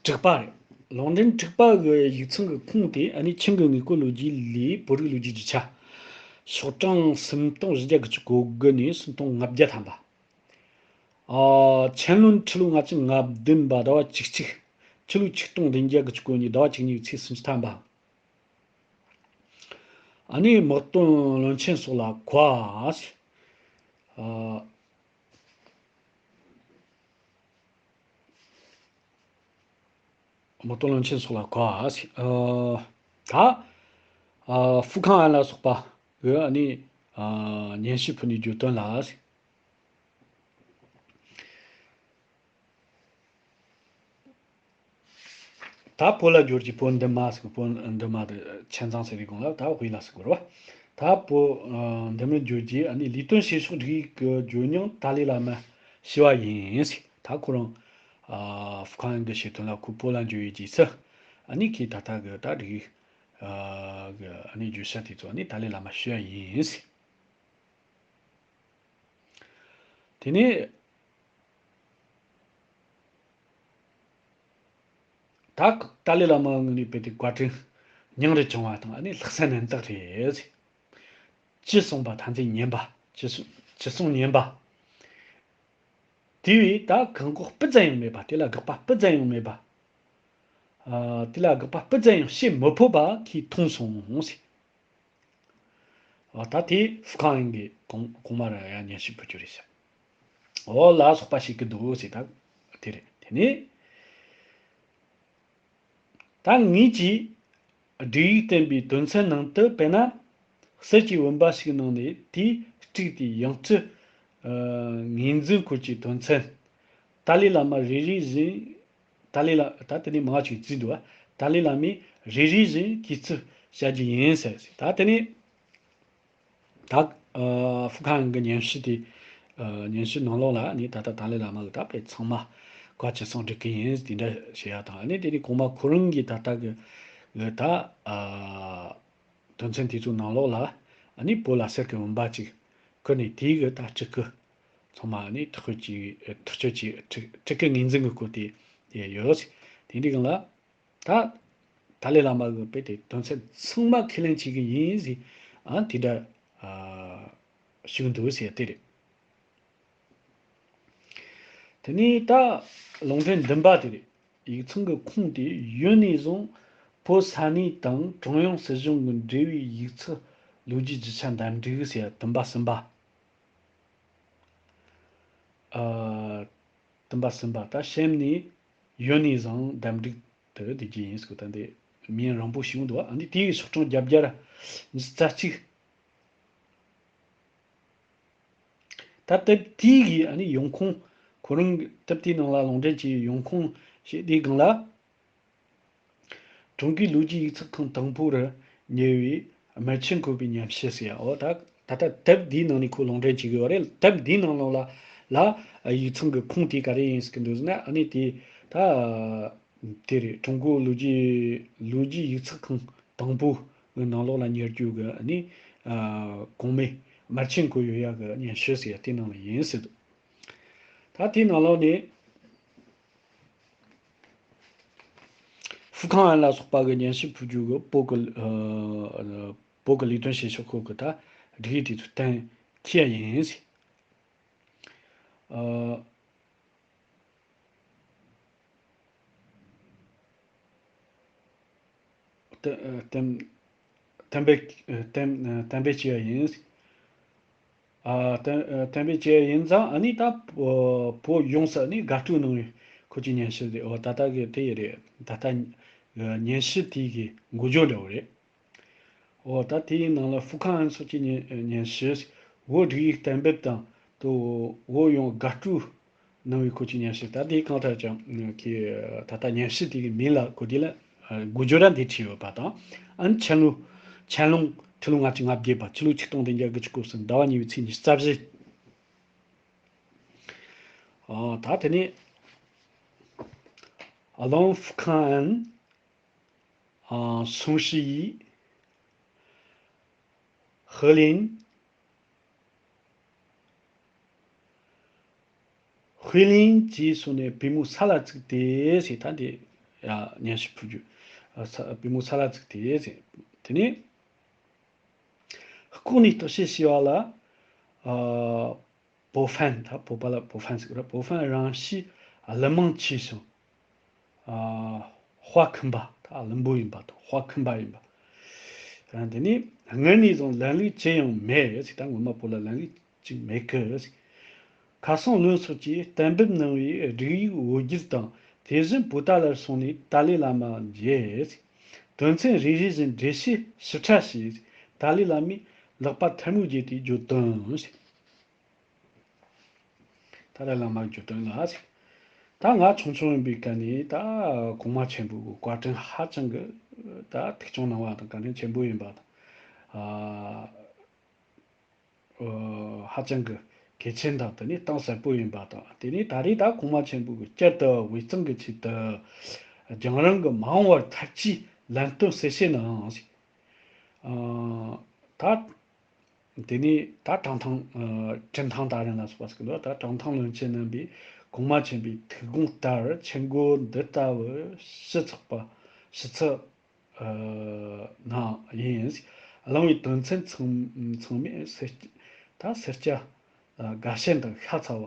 དྲུག་པ་རེད། ལུང་འདྲེན་དྲུག་པ་གི་ཡིག་ཚང་གི་ཁུངས་དེ་ཨ་ནི་ཆིང་གི་དངོས་པོ་ལོ་རྒྱུས་ལས་བོད་རིག་ལོ་རྒྱུས་རྒྱུ་ཆ། ཤོག་གྲངས་སུམ་སྟོང་བཞི་བརྒྱ་དགུ་བཅུ་གོ་དགུ་ནས་སུམ་སྟོང་ལྔ་བརྒྱ་ཐམ་པ། ཨ་ཆན་ལོན་ཁྲི་ལོ་ལྔ་བཅུ་ང་བདུན་པ་ཟླ་བ་བཅུ་གཅིག་ཕྱི་ལོ་ཆིག་སྟོང་བདུན་བརྒྱ་དགུ་བཅུ་གོ་གཉིས་ཟླ་བ་བཅུ་གཉིས་ཚེས་སུམ་ཅུ་ཐམ་པ། ཨ་ནི་དམག་དོན་བློན་ཆེན་སོགས་ལ་གོ་བ། ཨ་དམག་དོན་བློན་ཆེན་སོགས་ལ་གོ་བ། ཨ་ད་ཨ་ཧྥུ་ཁང་ཨན་ལ་སོགས་པ་གི་ཨ་ནི་ཨ་སྙན་ཞུ་ཕུལ་ནས་བརྗོད་དོན་ལ། ད་བོད་ལ་འབྱོར་གྱི་བོད་འདི་མ་ཟེར། བོད་འདི་མ་དེ་ཆན་ཙང་ཟེར་བའི་གོང་ལ་ད་དབུས་ལ་ཟེར་དགོས་རེད་བ། ད་བོད་འདི་མི་བརྗོད་རྗེས་ཨ་ནི་ལས་དོན་བྱེད་ཕྱོགས་སྒྲིག་ཡིག་གི་བརྗོད་མྱོང་ཏཱ་ལའི་བླ་མ་ཞུ་བ་ཡིན་ཟེར། ད་ཁོ་རང་ཧྥུ་ཁང་ཨན་གྱི་བྱེད་དོན་ལ་ཁོ་བོད་ལ་འབྱོར་ཡོད་ཀྱི་ཚེ་ཨ་ནི་ཁོས་ད་ལྟ་གི་ད་སྒྲིག་ཡིག་གི་ཨ་ནི་བརྗོད་བྱ་དེ་ཚོ་ཨ་ནི་ཏཱ་ལའི་བླ་མ་ཞུ་བ་ཡིན་ཟེར། དེ་ནས་ད་ཏཱ་ལའི་བླ་མ་ངོས་ནས་དཔེ་དེ་བཀའ་དྲིན་སྙིང་རུས་བྱུང་བ་དང་ཨ་ནི་ལྷག་བསམ་རྣམ་དག་རེད། ཅི་གསུངས་པ་ཐམས་ཅད་ཉན་པ། ཅི་གསུངས་ཅི་གསུངས་ཉན་པ། དེ་བས་ད་བཀག་འགོག་སྤུ་ཙམ་ཡང་མེད་པ། དེ་ལ་དགག་པ་སྤུ་ཙམ་ཡང་མེད་པ། ཨ། དེ་ལ་དགག་པ་སྤུ་ཙམ་ཡང་བྱེད་མི་ཕོད་པ་ཁོས་མཐོང་སོང་ཟེར། ཨ། ད་དེ་ཧྥུ་ཁང་ཨན་གྱིས་གོང་གོང་མ་ར་ཡ་སྙན་ཞུ་ཕུལ་རྒྱུ་རེད་ཟེར། འོ་ལ་སོགས་པ་ཞིག་གི་འདུག་ཟེར། ད་དེ་རེད། དེ་ནས་ད་ངེད་ཀྱིས་སྒྲིག་ཡིག་བསྟན་པའི་དོན་ཚན་ནང་དུ་དཔེར་ན། གསེར་གྱི་བུམ་པ་ཞིག་ནང་ནས་དེའི་དཀྲིས་ཏེ་ཡང་སྤྲུལ་ངོས་འཛིན་སྐོར་གྱི་དོན་ཚན། ཏཱ་ལའི་བླ་མ་རེ་རེ་བཞིན། ཏཱ་ལའི་བླ། ད་དེ་ནས་མང་ང་ཅིག་བརྩིས་འདུག་བ། ཏཱ་ལའི་བླ་མས་རེ་རེ་བཞིན་གུས་བརྩི་བྱ་རྒྱུ་ཡིན་ཟེར། ད་དེ་ནས་ད་ཨ་ཧྥུ་ཁང་ཨན་གྱི་སྙན་ཞུ་དེ། ཨ། སྙན་ཞུ་ནང་ལོགས་ལ་ནི་ད་ལྟ་ཏཱ་ལའི་བླ་མ་གི་ད་དཔེ་ཚང་མ་བཀའ་ཅི་གསུང་སྒྲུབ་ཀྱི་ཡིན་དེ་འདྲ་བཤད་ཡ་དང་། ཨ་ནི་དེ་ནས་གོང་མ་ཁོ་རང་གིས་ད་ལྟ་གི་གི་ད་ཨ་དོན་ཚན་དེ་ཚོའི་ནང་ལོགས་ལ་ཨ་ནི་བོད་ལ་གསེར་གྱི་བུམ་པ་ཅིག་བསྐུར་ནས་དེའི་གི་ད་སྤྲུལ་སྐུ་ཚང་མ་ཨ་ནི་ཐག་གཅོད་ཀྱི་ཐག་གཅོད་ཀྱི་སྤྲུལ་སྤྲུལ་སྐུ་ངོས་འཛིན་གྱི་སྐོར་དེ་ཡོད། དེ་འདྲའི་སྒང་ལ། ད་ཏཱ་ལའི་བླ་མ་གི་དཔེ་དེ་དོན་ཚན་ཚང་མ་ཁས་ལེན་བྱེད་ཀྱི་ཡིན་ཟེར། ཨ། དེ་འདྲ་ཨ་ཞུ་གི་འདུག་ཟེར་དེ་རེད། དེ་ནས་ད་ལུང་འདྲེན་བདུན་པ་དེ་རེད། ཡིག་ཚང་གི་ཁུངས་དེ་ཡུན་ནས་བཟུང་བོད་ས་གནས་དང་ཀྲུང་དབྱང་སྲིད་གཞུང་གི་འབྲེལ་བའི་ཡིག་ཚགས་ལོ་རྒྱུས་རྒྱུ་ཆ་འདེམས་སྒྲིག་ཟེར་བདུན་པ་གསུམ་པ། ཨ། བདུན་པ་གསུམ་པ། ད་གཤམ་ནས་ཡུན་ནས་བཟུང་འདེམས་སྒྲིག་དུ་བསྡུ་རྒྱུ་ཡིན་ཟེར། ད་འདི་མིང་རིང་པོ་ཞིག་འདུག་ཨ་ནི་དེའི་ཤོག་གྲངས་བརྒྱད་བརྒྱ་ཉི་ཤུ་རྩ་གཅིག་ད་དེབ་དེའི་གི་ཨ་ནི་ཡོང་ཁུངས། ཁོ་རང་གི་དེབ་དེའི་ནང་ལ་ལུང་འདྲེན་བྱས་ཡོང་ཁུངས་ཞེས་དེའི་སྒང་ལ། ཀྲུང་གོའི་ལོ་རྒྱུས་ཡིག་ཚགས་ཁང་དང་པོ་རུ་ཉེ་བའི་སྨར་ཆུ་འཁོད་པའི་ཉམས་ཞིབ་ཟེར་ཡ། འོ་ད་ད་ལྟ་དེབ་འདིའི་ནང་ནས་ཁོ་ལུང་འདྲེན་བྱེད་དགོས་པ་རེད། དེབ་འདིའི་ནང་ལོགས་ལ་ལ་ཡིག་ཚང་གི་ཁུངས་དེ་ག་རེ་ཡིན་ཟེར་གི་འདུག་ཟེར་ན། ཨ་ནི་དེ་ད་དེ་རེད། ཀྲུང་གོའི་ལོ་རྒྱུས་ལོ་རྒྱུས་ཡིག་ཚགས་ཁང་དང་པོ་གི་ནང་ལོགས་ལ་ཉར་རྒྱུ་གི་ཨ་ནི་གོང་མའི་སྨར་ཆུ་འཁོད་ཡོད་ཡ་གི་ཉམས་ཞིབ་ཟེར་ཡ་དེ་ནང་ལ་ཡིན་ཟེར་འདུག་ད་དེའི་ནང་ལོགས་ནས། ཧྥུ་ཁང་ཨན་ལ་སོགས་པ་གི་ཉམས་ཞིབ་ཕུལ་རྒྱུ་གི་བོད་ཀྱི་ཨ་བོད་ཀྱི་ལས་དོན་བྱེད་ཕྱོགས་ཁག་གི་ད་སྒྲིག་ཡིག་དེ་ཚོ་གཏན་འཁེལ་ཡ་ཡིན་ཟེར། ཨ། གཏན་གཏན་གཏན་འབེབས་གཏན་གཏན་འབེབས་བྱས་པ་ཡིན། ཨ། གཏན་གཏན་འབེབས་བྱས་པ་ཡིན་ཙང་ཨ་ནི་ད་བོད་ཡོངས་སུ་ནི་དགའ་སྤྲོ་གནང་བའི་ཁོ་ཚོའི་ཉམས་ཞིབ་རེད། འོ་ད་ལྟ་གི་དེ་ཡི་རེད། ད་ལྟ་ཉམས་ཞིབ་དེ་གི་འགོ་བརྗོད་འདྲ་བོ་རེད། འོ་ད་དེའི་ནང་ལ་ཧྥུ་ཁང་ཨན་སོགས་ཀྱི་ཉམས་ཉམས་ཞིབ། བོད་སྒྲིག་ཡིག་གཏན་འབེབས་དང་དུ་བོད་ཡོངས་དགའ་སྤྲོ་གནང་བའི་ཁོ་ཚོའི་ཉམས་ཞིབ། ད་དེ་གང་ལྟར་ཀྱང་ཁོས་ད་ལྟ་ཉམས་ཞིབ་དེ་གི་མིང་ལ་གོ་དེ་ལ་དགུ་བརྗོད་ར་འདི་བྲིས་ཡོད་པ་དང་། ཨན་ཆན་ལུ་ཆན་ལུང་ཁྲི་ལོ་ལྔ་བཅུ་ང་བརྒྱད་པ། ཕྱི་ལོ་ཆིག་སྟོང་བདུན་བརྒྱ་དགུ་བཅུ་གོ་གསུམ་ཟླ་བ་གཉིས་པའི་ཚེས་ཉི་ཤུ་རྩ་བཞི། ཨ་ད་དེ་ནས་ཨ་ལོང་ཧྥུ་ཁང་ཨན། ཨ། སུང་ཧྲི་ཡི། ཧེ་ལིན། ཧུའེ་ལིན་གྱིས་སོང་ནས་པུས་མོ་ས་ལ་བཙུགས་ཏེ་ཟེར། ད་འདི་ཡ་ཉམས་ཞིབ་ཕུལ་རྒྱུ། ཨ། ས་པུས་མོ་ས་ལ་བཙུགས་ཏེ་ཟེར། དེ་ནས་ལྐོག་ནས་བརྟག་དཔྱད་བྱས་པ་ལ། ཨ། 博凡། ད་བོད་པ་ལ་博凡ཟེར་གི་རེད། 博凡རང་གཤིས་ཀླུ་མང་ཆེ་ཞིང་། ཨ། དཔའ་ཁུམ་པ། ད་བླུན་པོ་ཡིན་པ་དང་དཔའ་ཁུམ་པ་ཡིན་པ། ཨ། དེ་ནས་སྔར་ནས་བཟུང་ལམ་ལུགས་ཅི་ཡང་མེད་ཟེར། ད་སྔོན་མ་བོད་ལ་ལམ་ལུགས་ཅིག་མེད་གི་ཟེར། ཁ་སང་བློན་སོགས་ཀྱིས་གཏན་འབེབས་གནང་བའི་སྒྲིག་ཡིག་འོས་བསྒྱུར་དང་། དེ་བཞིན་བོད་ད་ལར་སོང་ནས་ཏཱ་ལའི་བླ་མ་མཇལ་ཟེར། དོན་ཚན་རེ་རེ་བཞིན་འགྲེལ་བཤད་ཞིབ་ཕྲ་བྱས་ཟེར། ཏཱ་ལའི་བླ་མས་ལག་པ་ཐལ་མོ་བརྒྱབ་སྟེ་བརྗོད་དོན་ཟེར། ཏཱ་ལའི་བླ་མ་བརྗོད་དོན་ལ་ཟེར། ད་ང་ཆུང་ཆུང་ཡིན་པའི་སྐབས་ནས་ད་གོང་མ་ཆེན་པོའི་བཀའ་དྲིན་ཧ་ཅང་གི་ད་ཐུགས་སྐྱོང་གནང་བ་དང་བཀའ་དྲིན་ཆེན་པོ་ཡིན་པ་དང་། ཨ། ཨ་ཧ་ཅང་གི་གལ་ཆེན་དང་། དེ་ནས་གཏིང་ཟབ་པོ་ཡིན་པ་དང་། དེ་ནས་ད་རེས་ད་གོང་མ་ཆེན་པོ་གིས་བསྐྱར་དུ་དབུས་གཙང་གི་ཆེད་དུ་རྒྱང་རིང་གི་མ་འོངས་པར་ཐབས་ཇུས་ལམ་སྟོན་གསལ་བཤད་གནང་ཟིག་ཨ་ད། དེ་ནས་ད་ཀྲང་ཐང་ཨ་ཀྲིན་ཐང་ད་རན་ལ་སོགས་པ་ཟེར་གི་འདུག་ད་ཀྲང་ཐང་བློན་ཆེན་རྣམ་པས་གོང་མ་ཆེན་པོའི་ཐུགས་དགོངས་ལྟར་ཆུ་མགོ་འདི་ལྟ་བུ་ཞུ་ཚགས་པ་ཞུ་ཚགས་ཨ་ནང་ཡིན། གླེང་བའི་དོན་ཚན་ཚང་ཚང་མས་སེར་ད་སེར་སྐྱ་ཨ་དགའ་ཞེན་དང་ཤ་ཚ་བ་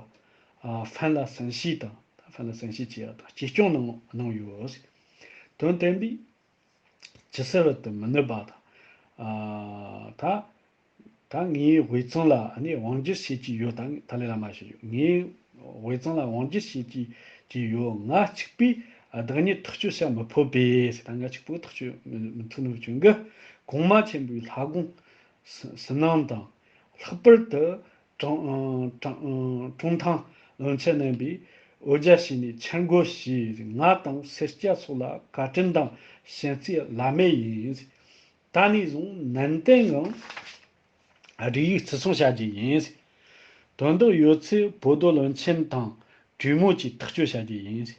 ཨ་ཧྥན་ལ་སན་ཤི་དང་། ད་ཧྥན་ལ་སན་ཤི་བྱས་ཡ་དང་གཅེས་སྐྱོང་གནང་གནང་ཡོད། དོན་བསྟན་པའི་ཇི་སྲིད་བར་དུ་མི་ནུབ་པ་དང་། ཨ་ད་ད་ངས་དབུས་གཙང་ལ་ནི་དབང་སྒྱུར་བྱེད་ཀྱི་ཡོད། ད་ཏཱ་ལའི་བླ་མ་ཞིག་ཡོད། ངས་དབུས་གཙང་ལ་དབང་སྒྱུར་བྱེད་ཀྱི་ཀྱི་ཡོད། ང་གཅིག་པུས་བདག་ཉིད་ཐག་གཅོད་བྱ་མི་ཕོད་པས། ད་ང་གཅིག་པུས་ཐག་གཅོད་མི་མི་ཐུབ་ནོ་བྱུང་གི། གོང་མ་ཆེན་པོའི་ལྷ་དགོངས་ཟིན་སྣང་དང་། ལྷག་པར་དུ་ཀྲང་ཀྲང་ཀྲུང་ཐང་བློན་ཆེན་རྣམ་པས་འོ་བརྒྱལ་བྱས་ནས་འཆར་འགོད་བྱས། ང་དང་སེར་སྐྱ་སོགས་ལ་བཀའ་དྲིན་དང་བྱམས་བརྩེའི་བླ་མེད་ཡིན། ད་ནས་བཟུང་ནན་ཏན་ངང་སྒྲིག་ཡིག་བརྩི་སྲུང་བྱ་རྒྱུ་ཡིན། དོན་དག་ཡོད་ཚེ་བོད་རྡོ་བློན་ཆེན་དང་གྲོས་མོལ་གྱིས་ཐག་གཅོད་བྱ་རྒྱུ་ཡིན།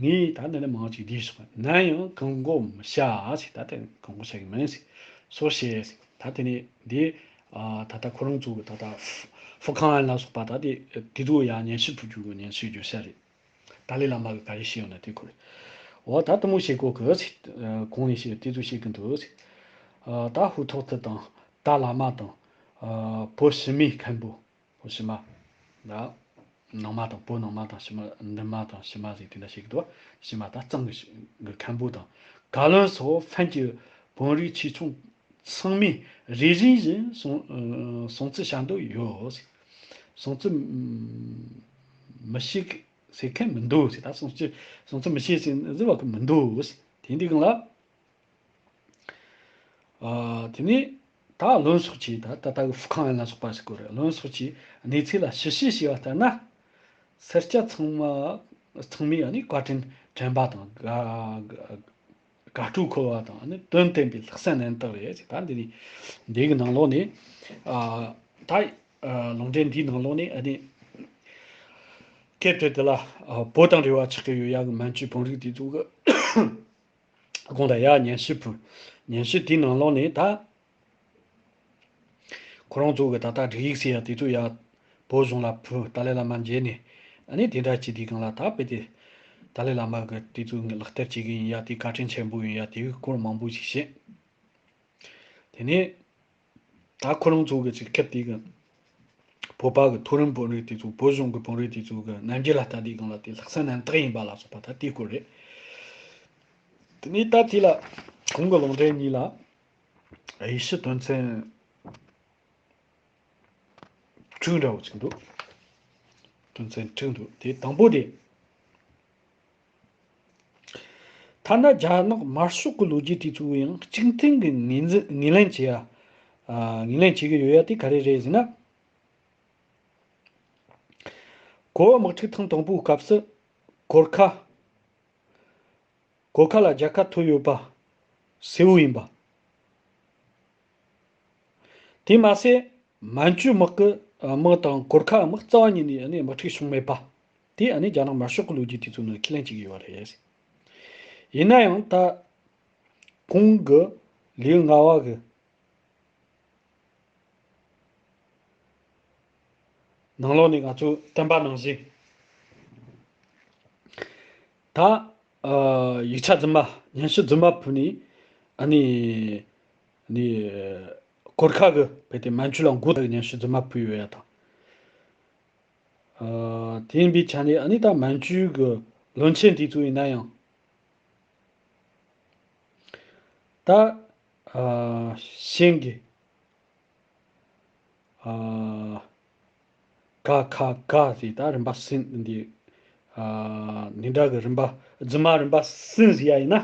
ངས་ད་འདི་ནས་མང་ཅིག་བསྡུས་སོང་། ནམ་ཡང་བཀག་འགོག་མི་བྱ་ཟིག་ད་དེ་བཀག་འགོག་བྱ་གི་མིན་ཟིག་སོགས་བཤད་ཟིག་ད་དེ་ནས་འདི་ཨ་ད་ལྟ་ཁོ་རང་ཚོ་གི་ད་ལྟ་ཧྥུ་ཁང་ཨན་ལ་སོགས་པ་ད་དེ་དེ་ཚོ་ཡང་སྙན་ཞུ་ཕུལ་རྒྱུ་གི་སྙན་ཞུ་བརྗོད་ས་རེད། ཏཱ་ལའི་བླ་མ་གི་ག་རེ་བཤད་ཡོད་ན་དེ་ཁོ་རེད། འོ་ད་དེ་མོ་བཤད་གོ་གི་ཟིག་གོང་ནས་བཤད་དེ་ཚོ་བཤད་གི་འདུག་ཟིག་ཨ་ད་ཧུ་ཐོག་ཐི་དང་ཏཱ་བླ་མ་དང་ཨ་བོད་ཕྱི་མའི་མཁན་པོ། བོད་ཕྱི་མ། ད་ནང་མ་དང་བོད་ནང་མ་དང་ཕྱི་མ། འདི་མ་དང་ཕྱི་མ་ཟེར་དེ་འདྲ་ཞིག་འདུག་ཕྱི་མ་ད་གཙང་གི་གི་མཁན་པོ་དང་། བཀའ་བློན་སོགས་ཕན་གྱི་བོན་རིགས་ཆོས་སྐྱོང་ཚང་མས་རེ་རེ་བཞིན་སྲུང་ཨ་སྲུང་བརྩི་བྱ་འདོད་ཡོད། སྲུང་བརྩི་མི་བྱེད་ཟེར་མཁན་མི་འདུག་ད་སྲུང་བརྩི་སྲུང་བརྩི་མི་བྱེད་ཟེར་ཟེར་བ་གི་མི་འདུག་དེ་འདི་གང་ལ། ཨ་དེ་ནས་ད་བློན་སོགས་ཀྱིས་ད་ད་ལྟ་གི་ཧྥུ་ཁང་ཨན་ལ་སོགས་པ་ཟེར་གོ་རེད། བློན་སོགས་ཀྱིས་གནས་ཚུལ་ལ་ཞིབ་བཤེར་བྱས་པ་ལྟར་ན། སེར་སྐྱ་ཚང་མ་ཚང་མས་ཨ་ནི་བཀའ་དྲིན་དྲན་པ་དང་དགའ་དགའ་དགའ་སྤྲོ་འཁོལ་བ་དང་། ཨ་ནི་དོན་བསྟན་པའི་ལྷག་བསམ་རྣམ་དག་རེད་ཟེར། ད་འདི་ནས་འདི་གི་ནང་ལོགས་ནས་ཨ་ད་ཨ་ལུང་འདྲེན་འདིའི་ནང་ལོགས་ནས་ཨ་ནི་སྐད་དེ་དེ་ལ་ཨ་བོད་དང་འབྲེལ་བ་ཆགས་ཀྱི་ཡོད་ཡ་གི་མན་ཇུའི་བོན་རིགས་དེ་ཚོ་གི་དགོངས་དག་ཡ་སྙན་ཞུ་ཕུལ། སྙན་ཞུ་དེའི་ནང་ལོགས་ནས་ད་ཁོ་རང་ཚོ་གི་ད་ལྟ་སྒྲིག་ཡིག་ཟེར་ཡ་དེ་ཚོ་ཡ་བོད་གཞུང་ལ་ཕུལ། ཏཱ་ལའི་བླ་མ་མཇལ་ནས་ཨ་ནི་དེ་འདྲ་བྱས་དུས་སྒང་ལ་ད་དཔེ་དེ་ཏཱ་ལའི་བླ་མ་གི་དེ་ཚོ་ངས་ལག་བསྟར་བྱེད་གི་ཡིན་ཡ། དེ་བཀའ་དྲིན་ཆེན་པོ་ཡིན་ཡ། དེའི་སྐོར་མང་པོ་ཞིག་བཤད། དེ་ནས་ད་ཁོ་རང་ཚོ་གི་ཅིག་ཁེབས་དེ་གི་བོད་པ་གི་མཐོ་རིམ་བོད་རིགས་དེ་ཚོ་བོད་གཞུང་གི་བོད་རིགས་དེ་ཚོ་གི་རྣམ་འགྱུར་ལ་ལྟ་དུས་སྒང་ལ་དེ་ལྷག་བསམ་རྣམ་དག་ཡིན་པ་ལ་སོགས་པ་ད་དེའི་སྐོར་རེད། དེ་ནས་ད་དེ་ལ་གོང་གི་ལུང་འདྲེན་གཉིས་ལ་དབྱེ་ཞིབ་དོན་ཚན་དྲུག་འདྲ་བོ་ཅིག་འདུག་དོན་ཚན་དྲུག་འདུག་དེ་དང་པོ་དེ། ཐ་ན་རྒྱ་ནག་དམར་ཤོག་གི་ལོ་རྒྱུས་དེ་ཚོ་ཡང་གཅིག་མཐུན་གྱི་ངོས་འཛིན་ངོས་ལེན་བྱེད་ཡ། ཨ་ངོས་ལེན་བྱེད་ཀྱི་ཡོད་ཡ་དེ་ག་རེ་རེད་ཟེར་ན། གོ་བོད་དམག་འཁྲུག་ཐེངས་དང་པོའི་སྐབས་སུ་གོར་ཁ། གོར་ཁ་ལ་རྒྱལ་ཁ་ཐོབ་ཡོད་པ་གསལ་བོ་ཡིན་པ། དེ་མ་ཟད་མན་ཇུ་དམག་གི་དམག་དང་གོར་ཁ་དམག་རྩ་བ་ཉིད་ནས་ཨ་ནི་དམག་འཁྲུག་བྱུང་མེད་པ། དེ་ཨ་ནི་རྒྱ་ནག་དམར་ཤོག་གི་ལོ་རྒྱུས་དེ་ཚོ་ནང་ཁས་ལེན་བྱེད་ཀྱི་ཡོད་རེད། ཡིན་ན་ཡང་ད་གོང་གི་ལེའུ་ལྔ་བ་གི་ནང་ལོགས་ནས་ང་ཚོས་བསྟན་པ་ནང་བཞིན་ད་ཨ་ཡིག་ཆ་རྫུན་མ་སྙན་ཞུ་རྫུན་མ་ཕུལ་ནས་ཨ་ནི་ནི་གོར་ཁ་གི་བོད་དེ་མན་ཇུ་ལ་མགོ་ཐག་སྙན་ཞུ་རྫུན་མ་ཕུལ་ཡོད་ཡ་དང་། ཨ་དེ་ཡིན་པའི་ཆ་ནས་ཨ་ནི་ད་མན་ཇུ་གི་བློན་ཆེན་དེ་ཚོ་ཡིན་ན་ཡང་ད་ཨ་ཤིང་གི་ཨ་ཀ་ཁ་ག་ཟེར་ད་རིམ་པ་གསུམ་འདི་ཨ་འདི་འདྲ་གི་རིམ་པ་རྫུན་མ་རིམ་པ་གསུམ་ཟེར་ཡ་ཡིན་ན།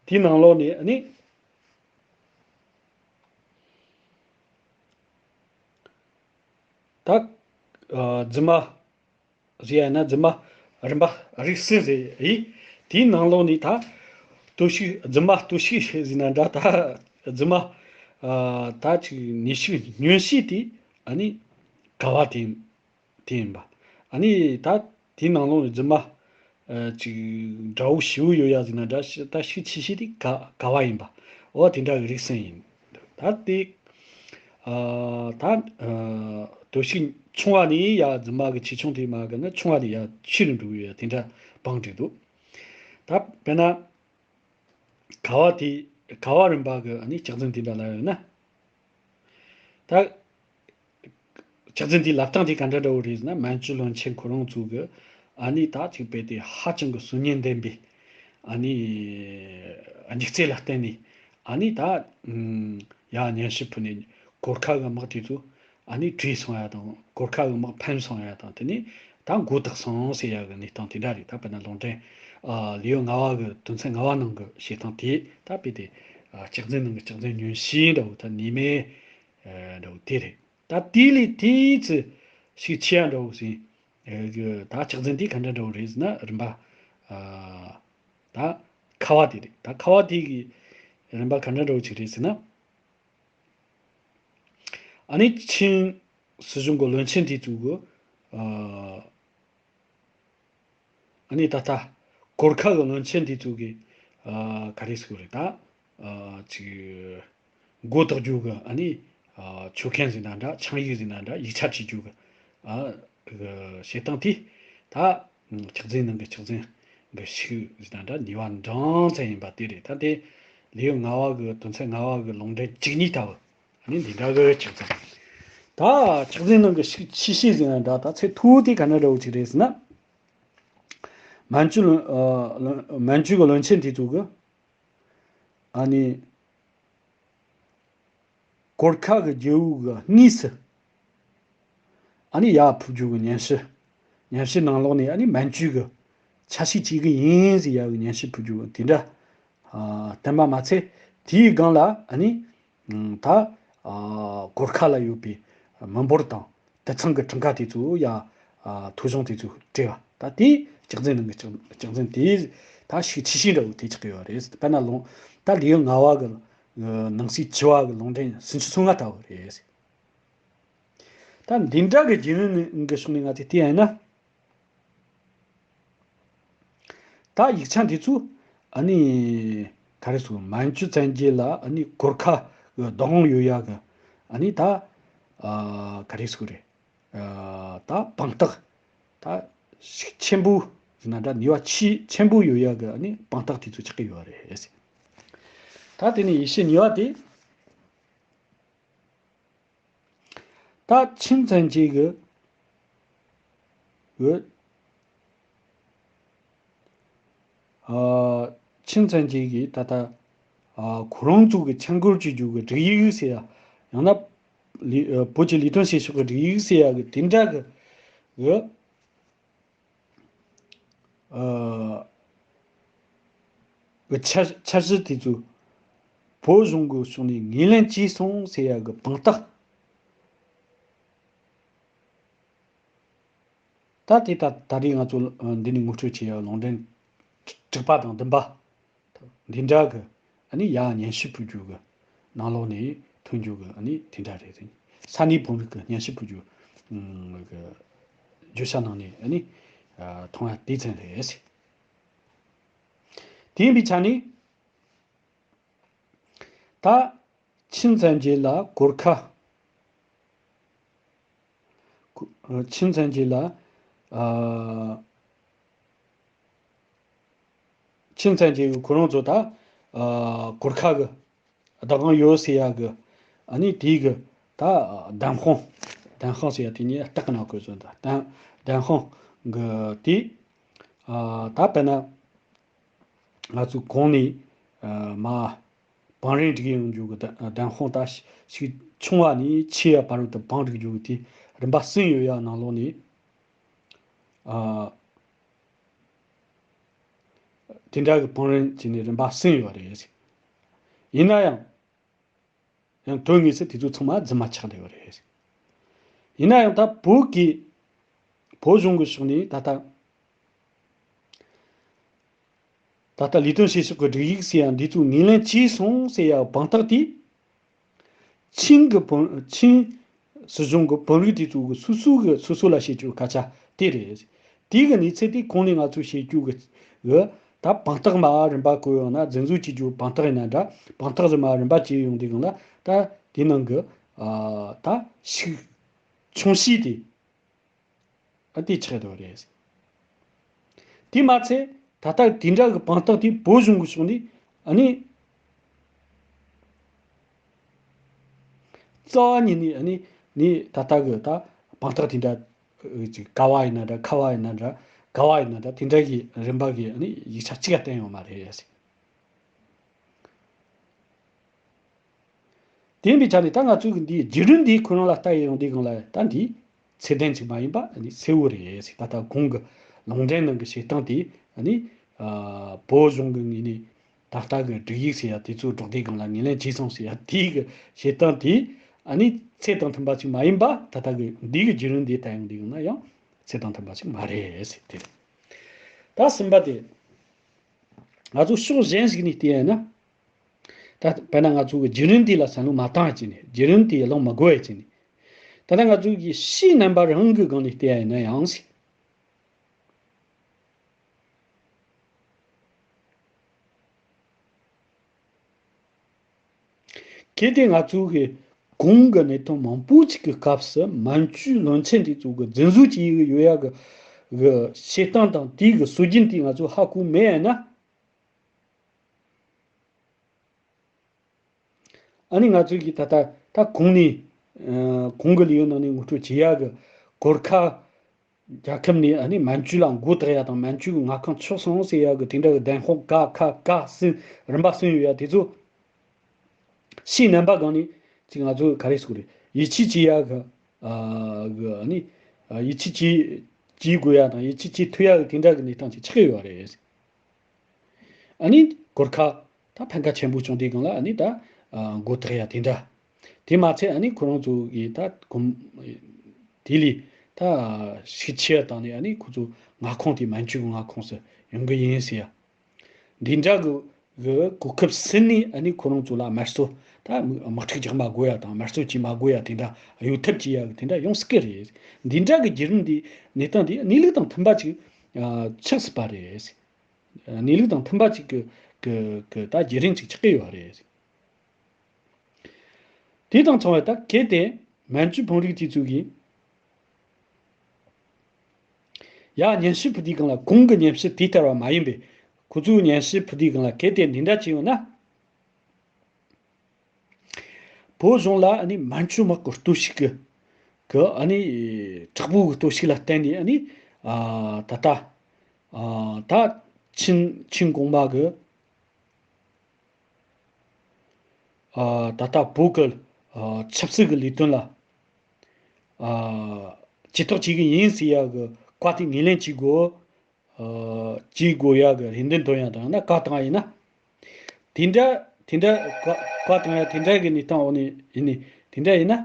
དེའི་ནང་ལོགས་ནས་ཨ་ནི་ད་ཨ་རྫུན་མ་ཟེར་ཡ་ཡིན་ན་རྫུན་མ་རིམ་པ་རིགས་གསུམ་ཟེར་ཡིན། དེའི་ནང་ལོགས་ནས་ད་ལྟོས་ཤིག་རྫུན་མ་ལྟོས་ཤིག་ཟེར་ན་འདྲ། ད་རྫུན་མ་ ཨ་ད་ཅིག་ནུས་ཤུགས་སྙུན་གཞི་དེ་ཨ་ནི་ག་བ་དེ་དེ་ཡིན་པ། ཨ་ནི་ད་དེའི་ནང་ལོགས་ནས་རྫུན་མ་ཨ་ཅིག་དགྲ་བོ་ཞེ་པོ་ཡོད་ཡ་ཟེར་ན་འདྲ། ཤི་ད་ཤུགས་ཆེ་ཤོས་དེ་ག་ག་བ་ཡིན་པ། འོ་དེ་འདྲ་གི་རིགས་གསུམ་ཡིན། ད་དེ་ཨ་ད་ཨ་དོ་ཤུགས་ཆུང་བ་ནས་ཡ་རྫུན་མ་གི་ཆེ་ཆུང་དེ་མ་གི་ན་ཆུང་བ་ནས་ཡ་ཆེ་རུ་འགྲོ་གི་ཡོད་ཡ། དེ་འདྲ་བང་བསྒྲིགས་འདུག་ད་དཔེར་ན། ག་བ་དེ་ག་བ་རིམ་པ་གི་ཨ་ནི་གཅིག་འཛིན་དེ་འདྲ་ལ་ཡོད་ན། ད་གཅིག་འཛིན་དེའི་ལབ་སྟངས་དེ་ག་འདྲ་འདྲ་བོ་རེད་ཟེར་ན། མན་ཇུ་བློན་ཆེན་ཁོ་རང་ཚོ་གི་ཨ་ནི་ད་ཅིག་དཔེ་དེ་ཧ་ཅང་གི་སྲོལ་ངན་ལྡན་པའི་ཨ་ནི་ཨ་འཇིག་རྩལ་ལ་བརྟེན་ནས། ཨ་ནི་ད་ཡ་སྙན་ཞུ་ཕུལ་ནས་གོར་ཁ་གི་དམག་དེ་ཚོ་ཨ་ནི་བྲོས་སོང་ཡ་དང་། གོར་ཁ་གི་དམག་ཕམ་སོང་ཡ་དང་། དེ་ནས་ད་མགོ་བཏགས་སོང་ཟེར་ཡ་གི་གནས་སྟངས་དེ་འདྲ་རེད། ད་དཔེར་ན་ལུང་འདྲེན་ཨ་ལེའུ་ལྔ་བ་གི་དོན་ཚན་ལྔ་བ་ནང་གི་བཤད་སྟངས་དེ་ད་དཔེ་དེ་ཨ་གཅིག་འཛིན་ནང་གི་གཅིག་འཛིན་སྙུན་གཞི་འདྲ་བོ། ད་ནུས་མེད་ཨ་འདྲ་བོ་དེ་རེད། ད་དེ་ལས་དེའི་ཚེ་ཤུགས་ཆེ་ཡ་འདྲ་བོ་ཟེར་གི་ད་གཅིག་འཛིན་དེ་ག་འདྲ་འདྲ་བོ་རེད་ཟེར་ན། རིམ་པ་ཨ་ད་ཁ་བ་དེ་རེད། ད་ཁ་བ་དེ་གི་རིམ་པ་ག་འདྲ་འདྲ་བོ་ཅིག་རེད་ཟེར་ན། ཨ་ནི་ཆིན་སྲིད་གཞུང་གི་བློན་ཆེན་དེ་ཚོ་གི་ཨ་ཨ་ནི་ད་ལྟ་གོར་ཁ་གི་བློན་ཆེན་དེ་ཚོ་གི་ཨ་ག་རེ་ཟེར་དགོས་རེད། ད་ཨ་ཅིག་མགོ་བཏགས་རྒྱུ་གི་ཨ་ནི་ཨ་ཆོད་ཁན་ཟེར་ན་འདྲ། ཆིངས་ཡིག་ཟེར་ན་འདྲ། ཡིག་ཆ་བྲིས་རྒྱུ་གི་ཨ་གི་བྱེད་སྟངས་དེ་ད་གཅིག་འཛིན་ནང་གི་གཅིག་འཛིན་གི་ཤུགས་ཟེར་ན་འདྲ། ནུས་པ་འབྲིང་ཙམ་ཡིན་པ་དེ་རེད། ད་དེ་ལེའུ་ལྔ་བ་གི་དོན་ཚན་ལྔ་བ་གི་ལུང་འདྲེན་བཅུ་གཉིས་ལྟ་བུ། ཨ་ནི་འདི་འདྲ་གི་གཅིག་འཛིན། ད་གཅིག་འཛིན་ནང་གི་ཤུགས་ཆེ་ཤོས་ཟེར་ན་འདྲ། ད་ཚད་མཐོ་བོ་དེ་ག་འདྲ་འདྲ་བོ་ཅིག་རེད་ཟེར་ན། མན་ཇུ་བློན་ཨ་བློན་མན་ཇུ་གི་བློན་ཆེན་དེ་ཚོ་གི་ཨ་ནི་གོར་ཁ་གི་རྒྱལ་པོ་གི་དངོས་སུ་ཨ་ནི་ཡར་ཕུད་རྒྱུ་གི་སྙན་ཞུ། སྙན་ཞུ་ནང་ལོགས་ནས་ཨ་ནི་མན་ཇུ་གི་ཆ་ཤས་བྱེད་གི་ཡིན་ཟེར་ཡ་གི་སྙན་ཞུ་ཕུལ་རྒྱུ་དེ་འདྲ་ཨ་བསྟན་པ་མ་ཚད། དེའི་སྒང་ལ་ཨ་ནི་ཨ་ད་ཨ་གོར་ཁ་ལ་ཡོད་པའི་མི་འབོར་དང་དུད་ཚང་གི་གྲངས་ཀ་དེ་ཚོ་ཡ་ཨ་ཐོ་གཞུང་དེ་ཚོ་སྤྲད་པ། ད་དེ་གཅིག་འཛིན་ནང་གི་གཅིག་གཅིག་འཛིན་དེ་ད་ཤུགས་ཆེ་ཤོས་འདྲ་བོ་དེ་ཆགས་ཀྱི་ཡོད་རེད། དཔེར་ན་ལུང་ད་ལེའུ་ལྔ་བ་གི་ནང་གསེས་བཅུ་བ་གི་ལུང་འདྲེན་སུམ་ཅུ་སོ་ལྔ་ལྟ་བུ་རེད། ད་འདི་འདྲ་གི་རྒྱུན་ལས་གི་ཕྱོགས་ནས་ང་ཚོས་བལྟས་ཡིན་ན། ད་ཡིག་ཆ་འདི་ཚོ་ཨ་ནི་ག་རེ་ཟེར། མན་ཇུ་བཙན་རྒྱལ་ལ་ཨ་ནི་གོར་ཁ་གི་བདག་དབང་ཡོད་ཡ་གི་ཨ་ནི་ད་ཨ་ག་རེ་ཟེར་རེད། ཨ་ད་དཔང་རྟགས་ད་ཤུགས་ཆེན་པོ་ཟེར་ན་འདྲ། ནུས་པ་ཆེ་ཆེན་པོ་ཡོད་ཡ་གི་ཨ་ནི་དཔང་རྟགས་དེ་ཚོ་ཆགས་ཀྱི་ཡོད་རེད། ད་དེ་ནས་ཡེ་ཤུ་གཉིས་པ་དེ། ད་ཆིན་བཙན་རྒྱལ་གི་གི་ཨ་ཆིན་བཙན་རྒྱལ་གི་ད་ལྟ་ཨ་ཁོ་རང་ཚོ་གི་འཆར་འགོད་བྱེད་རྒྱུ་གི་སྒྲིག་ཡིག་ཟེར་ཡ། ཡང་ན་ལི་ཨ་བོད་ཀྱི་ལས་དོན་བྱེད་ཕྱོགས་ཀྱི་སྒྲིག་ཡིག་ཟེར་ཡ་གི་དེ་འདྲ་གི་གི་ཨ་གི་འཆར་འཆར་གཞི་དེ་ཚོ་བོད་གཞུང་གི་ཕྱོགས་ནས་ངོས་ལེན་བྱས་སོང་ཟེར་ཡ་གི་དཔང་རྟགས། ད་དེ་ད་ད་རེས་ང་ཚོ་འདི་ནས་ངོ་སྤྲོད་བྱེད་ཡ་ལུང་འདྲེན་དྲུག་པ་དང་བདུན་པ། འདི་འདྲ་གི་ཨ་ནི་ཡ་སྙན་ཞུ་ཕུལ་རྒྱུ་གི་ནང་ལོགས་ནས་ཐོན་རྒྱུ་གི་ཨ་ནི་དེ་འདྲ་རེད། ས་གནས་བོད་རིགས་ཀྱི་སྙན་ཞུ་ཕུལ་རྒྱུ་གི་བརྗོད་བྱ་ནང་ནས་ཨ་ནི་མཐོང་ཡ་དེ་ཙམ་རེད། དེ་ཡིན་པའི་ཆ་ནས། ད་ཆིན་བཙན་རྒྱལ་ལ་གོར་ཁ། ཆིན་བཙན་རྒྱལ་ལ་ཨ་ཆིན་བཙན་རྒྱལ་གྱི་ཁོ་རང་ཚོ་ད་ཨ་གོར་ཁ་གི་བདག་དབང་ཡོད་ཟེར་ཡ་གི་ཨ་ནི་དེའི་གི་ད་བདམས་དཔང་། བདམས་དཔང་ཟེར་ཡ་དེ་ནི་རྟགས་ཀྱི་ནང་བཀོད་ཚུལ་དང་། བདམས་དཔང་གི་དེ་ཨ་ད་དཔེར་ན། ང་ཚོས་གོང་ནས་ཨ་མ་བང་རིམ་སྒྲིག་ཡོང་རྒྱུ་གི་བདམས་དཔང་ད་ཤུགས་ཆུང་བ་ནས་ཆེ་བ་བར་དུ་བང་སྒྲིག་རྒྱུ་གི་དེ་རིམ་པ་གསུམ་ཡོད་ཡ། ནང་ལོགས་ནས་ཨ་དེ་འདྲ་གི་བང་རིམ་བྱས་ནས་རིམ་པ་གསུམ་ཡོད་རེད། ཡིན་ན་ཡང་། ཡང་དོན་དངོས་སུ་དེ་ཚོ་ཚང་མ་རྫུན་མ་ཆགས་བསྡད་པ་རེད། ཡིན་ན་ཡང་ད་བོད་ཀྱི་བོད་གཞུང་གི་ཕྱོགས་ནས་ད་ལྟ་ད་ལྟ་ལས་དོན་བྱེད་ཕྱོགས་ཀྱི་སྒྲིག་ཡིག་ཟེར་ཡ་འདི་ཚོ་ངོས་ལེན་བྱས་སོང་ཟེར་ཡ་དཔང་རྟགས་དེ་ ཆིང་གི་བོན་ཆིང་སྲིད་གཞུང་གི་བོན་རིགས་དེ་ཚོ་གི་སོ་སོ་གི་སོ་སོ་ལ་བྱེད་རྒྱུ་སྐད་ཆ་དེ་རེད། དེ་གི་གནས་ཚད་དེ་གོང་ནས་ང་ཚོས་བཤད་རྒྱུ་གི་གི་ད་དཔང་རྟགས་མ་རིམ་པ་བཀོད་ཡོང་ན་རྫུན་བཟོ་བྱེད་རྒྱུ་དཔང་རྟགས་ཡིན་ན་འདྲ། དཔང་རྟགས་ཟིན་མ་རིམ་པ་བྱས་ཡོང་དུས་སྒང་ལ་ད་དེ་ནང་གི་ཨ་ད་ཤུགས་ཆུང་ཤོས་དེ་ཨ་དེ་ཆགས་ཡོད་རེད། དེ་མ་ཚད་ད་ལྟ་དེ་འདྲ་གི་དཔང་རྟགས་དེ་བོད་གཞུང་གི་ཕྱོགས་ནས་ཨ་ནི་རྩ་བ་ཉིད་ནས་ཨ་ནི་ནི་ད་ལྟ་གི་ད་དཔང་རྟགས་དེ་འདྲ་ཅིག་ཀ་བ་ཡིན་ན་འདྲ། ཁ་བ་ཡིན་ན་འདྲ། ག་བ་ཡིན་ན་འདྲ། དེ་འདྲ་གི་རིམ་པ་གི་ཨ་ནི་ཡིག་ཆ་གཅིག་ཀ་བསྟན་ཡོད་མ་རེད། དེ་ཡིན་པའི་ཆ་ནས་ད་ང་ཚོས་ཀྱི་འདིའི་བརྒྱུད་རིམ་འདི་ཁོ་རང་ལ་ལྟ་ཡི་ཡོང་དུས་སྒང་ལ་ད་འདི་ཚད་ལྡན་ཅིག་མ་ཡིན་པ་ནི་གསལ་བོ་རེད་ཟེར། ད་ལྟ་གོང་གི་ལུང་འདྲེན་ནང་གི་བཤད་སྟངས་དེ་ནི་ཨ་བོད་གཞུང་གི་ངོས་ནས་ད་ལྟ་གི་སྒྲིག་ཡིག་ཟེར་ཡ་དེ་ཚོ་སྒྲོག་དུས་སྒང་ལ་ངོས་ལེན་བྱས་སོང་ཟེར་ཡ་དེའི་གི་བཤད་སྟངས་དེ་ཨ་ནི་ཚད་དང་མཐུན་པ་ཅིག་མ་ཡིན་པ། ད་ལྟ་གི་འདི་གི་བརྒྱུད་རིམ་འདི་ལྟ་ཡོང་དུས་སྒང་ལ་ཡང་ཚད་དང་མཐུན་པ་ཅིག་མ་རེད་ཟེར། དེ་རེད། ད་གསུམ་པ་དེ་ང་ཚོ་ཕྱོགས་གཞན་ཞིག་ནས་བལྟས་ཡ་ན། ད་དཔེར་ན་ང་ཚོ་གི་བརྒྱུད་རིམ་དེ་ལ་བསམ་བློ་མ་བཏང་བ་བྱས་ནས། བརྒྱུད་རིམ་དེ་བླང་མ་དགོས་པ་བྱས་ནས། ད་ལྟ་ང་ཚོ་གི་ཕྱིའི་རྣམ་པ་རང་གི་སྒང་ནས་བལྟས་ཡ་ཡིན་ན་ཡང་ཟེར། གལ་ཏེ་ང་ཚོ་གི་གོང་གི་གནས་སྟངས་མང་པོ་ཅིག་གི་སྐབས་སུ་མན་ཇུའི་བློན་ཆེན་དེ་ཚོ་གི་རྫུན་བཟོ་བྱེད་ཀྱི་ཡོད་ཡ་གི་གི་བཤད་སྟངས་དང་དེའི་གི་སྲོལ་རྒྱུན་དེ་ང་ཚོ་ཧ་གོ་མེད་ཡ་ན། ཨ་ནི་ང་ཚོས་ཀྱིས་ད་ལྟ་ད་གོང་ནས་ཨ་གོང་གི་ལེའུ་ནང་ནས་ངོ་སྤྲོད་བྱེད་ཡག་གི་གོར་ཁ་རྒྱལ་ཁབ་ནས་ཨ་ནི་མན་ཇུ་ལ་མགོ་བཏགས་ཡག་དང་མན་ཇུ་གི་མངའ་ཁོངས་ཆོད་སོང་ཟེར་ཡག་གི་དེ་འདྲ་གི་བདེན་དཔང་ཀ་ཁ་ག་གསུམ་རིམ་པ་གསུམ་ཡོད་ཡག་དེ་ཚོ་ཕྱིའི་རྣམ་པ་སྒང་ནས་ཅིག་ང་ཚོས་ག་རེ་ཟེར་དགོས་རེད། ཡིད་ཆེས་བྱེད་ཡག་གི་ཨ་གི་ཨ་ནི་ཡིད་ཆེས་བྱེད་བྱེད་དགོས་ཡག་དང་ཡིད་ཆེས་བྱེད་ཐུབ་ཡག་གི་དེ་འདྲ་གི་གནས་སྟངས་ཅིག་ཆགས་ཀྱི་ཡོད་རེད། ཨ་ནི་གོར་ཁ་ད་ཕན་ཁ་ཆེན་པོ་བྱུང་དུས་སྒང་ལ་ཨ་ནི་ད་ཨ་མགོ་བཏགས་ཡ་དེ་འདྲ། དེ་མ་ཚད་ཨ་ནི་ཁོ་རང་ཚོ་གི་ད་གོམ་དེ་ལས་ད་ཤུགས་ཆེ་བ་བཏང་ནས་ཨ་ནི་ཁོ་ཚོ་མངའ་ཁོངས་དེ་མན་ཇུ་གི་མངའ་ཁོངས་སུ་ཡོང་གི་ཡིན་ཟེར་ཡ། འདི་འདྲ་གི་གི་གོ་སྐབས་ཟིན་ནས་ཨ་ནི་ཁོ་རང་ཚོ་ལ་དམར་གསོད་ད་དམག་འཁྲུག་རྒྱག་མ་དགོས་ཡ་དང་དམར་གསོད་བྱེད་མ་དགོས་ཡ་དེ་འདྲ་གཡོལ་ཐབས་བྱེད་ཡ་གི་དེ་འདྲ་ཡོང་སྲིད་གི་རེད། འདི་འདྲ་གི་བརྒྱུད་རིམ་འདི་གནས་སྟངས་འདི་གནས་ལུགས་དང་མཐུན་པ་ཅིག་ཨ་ཆགས་སྲིད་པ་རེད། གནས་ལུགས་དང་མཐུན་པ་ཅིག་གི་གི་གི་ད་བརྒྱུད་རིམ་ཅིག་ཆགས་ཀྱི་ཡོད་རེད། དེ་དང་མཚུངས་པར་ད་གལ་ཏེ་མན་ཇུ་བོན་རིགས་དེ་ཚོ་གིས་ཡ་ཉན་ཞིབ་ཕུལ་དུས་སྒང་ལ་གོང་གི་ཉན་ཞིབ་དེ་ལྟར་བ་མ་ཡིན་པས་ཁོ་ཚོའི་ཉན་ཞིབ་ཕུལ་དུས་སྒང་ལ་གལ་ཏེ་འདི་འདྲ་བྱས་ཡོད་ན། བོད་གཞུང་ལ་ཨ་ནི་མན་ཇུ་དམག་གི་སྟོབས་ཤུགས་ཀྱི་གི་ཨ་ནི་དྲག་པོ་གི་སྟོབས་ཤུགས་ལ་བརྟེན་ནས་ཨ་ནི་ཨ་ད་ལྟ་ཨ་ད་ཆིན་ཆིན་གོང་མ་གི་ཨ་ད་ལྟ་བོད་ཀྱི་ཨ་ཆབ་སྲིད་ཀྱི་ལས་དོན་ལ་ཨ་ཇུས་གཏོགས་བྱེད་ཀྱི་ཡིན་ཟེར་ཡ་གི་བཀའ་དེ་ངོས་ལེན་བྱེད་དགོས། ཨ་བྱེད་དགོས་ཡ་གི་རེ་འདུན་བཏོན་ཡ་དང་ཡང་ན་བཀའ་བཏང་ཡ་ཡིན་ན། དེ་འདྲ་དེ་འདྲ་བཀའ་བཀའ་བཏང་ཡ་དེ་འདྲ་གི་གནས་སྟངས་འོག་ནས་ཡིན་ནི་དེ་འདྲ་ཡིན་ན།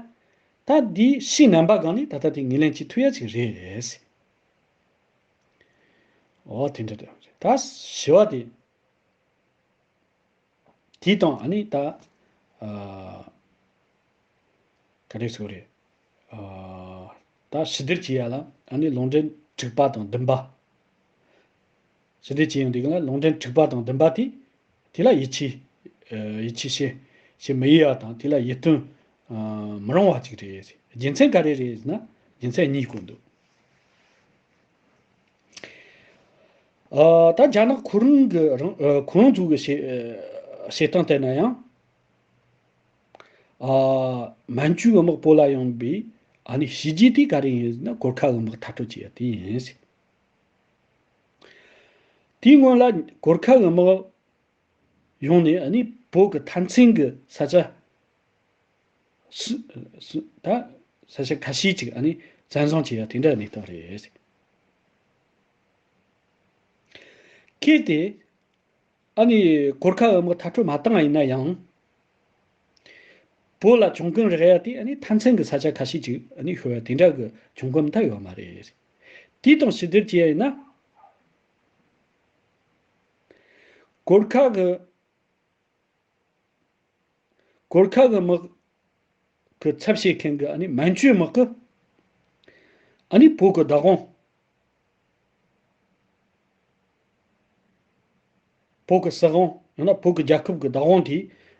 ད་འདི་ཕྱིའི་རྣམ་པ་སྒང་ནས་ད་ལྟ་དེ་ངོས་ལེན་བྱེད་ཐུབ་ཡ་ཅིག་རེད། འོ་དེ་འདྲ་རེད། ད་བཞི་བ་དེ། དེ་དང་ཨ་ནི་ད་ཨ་ག་རེ་ཟེར་རེད། ཨ་ད་ཕྱི་བསྡུར་བྱེད་ཡ་ལ་ཨ་ནི་ལུང་འདྲེན་དྲུག་པ་དང་བདུན་པ། ཕྱི་བསྡུར་བྱེད་ཡོང་དུས་ལ་ལུང་འདྲེན་དྲུག་པ་དང་བདུན་པ་དེ་དེ་ལ་ཡིད་ཆེས་ཨ་ཡིད་ཆེས་བྱེད་བྱེད་མི་ཡིན་ཡ་དང་དེ་ལ་ཡིད་རྟོན་ཨ་མི་རུང་བ་ཅིག་རེད། རྒྱུ་མཚན་ག་རེ་རེད་ཟེར་ན་རྒྱུ་མཚན་གཉིས་བཀོད་འདུག་ཨ་ད་རྒྱ་ནག་ཁོ་རང་གི་རང་ཨ་ཁོ་རང་ཚོ་གི་བྱེད་ཨ་བྱེད་སྟངས་བལྟས་ན་ཡང་། ཨ་མན་ཇུ་གི་དམག་བོད་ལ་ཡོང་བའི་ཨ་ནི་བྱས་རྗེས་དེ་ག་རེ་ཡིན་ཟེར་ན་གོར་ཁ་གི་དམག་མཐར་སྐྲོད་བྱས་ཡ་དེ་ཡིན་ཟེར། དེའི་སྔོན་ལ་གོར་ཁ་གི་དམག་ཡོང་ནས་ཨ་ནི་བོད་ཀྱི་མཐའ་མཚན་གྱི་ས་ཆ་སུ་སུ་ད་ས་ཆ་ཁ་ཤས་ཅིག་ཨ་ནི་བཙན་བཟུང་བྱས་ཡ་དེ་འདྲ་གནས་སྟངས་རེད། གལ་ཏེ་ཨ་ནི་གོར་ཁ་གི་དམག་མཐར་སྐྲོད་མ་བཏང་བ་ཡིན་ན་ཡང་། བོད་ལ་བྱུང་ཁུངས་རག་ཡ་དེ་ཨ་ནི་མཐའ་མཚན་གྱི་ས་ཆ་ཁ་ཤས་ཅིག་ཨ་ནི་ཤོར་ཡ་དེ་འདྲ་གི་བྱུང་ཁུངས་མཐའ་ཡོད་མ་རེད། དེ་དང་ཕྱི་བསྡུར་བྱས་ཡ་ཡིན་ན། གོར་ཁ་གི་གོར་ཁ་གི་དམག་ གི་ཚབ་བྱེད་མཁན་གྱི་ཨ་ནི་མན་ཇུའི་དམག་གིས་ཨ་ནི་བོད་ཀྱི་བདག་དབང་། བོད་ཀྱི་སྲིད་དབང་ཡང་ན་བོད་ཀྱི་རྒྱལ་ཁབ་ཀྱི་བདག་དབང་དེ་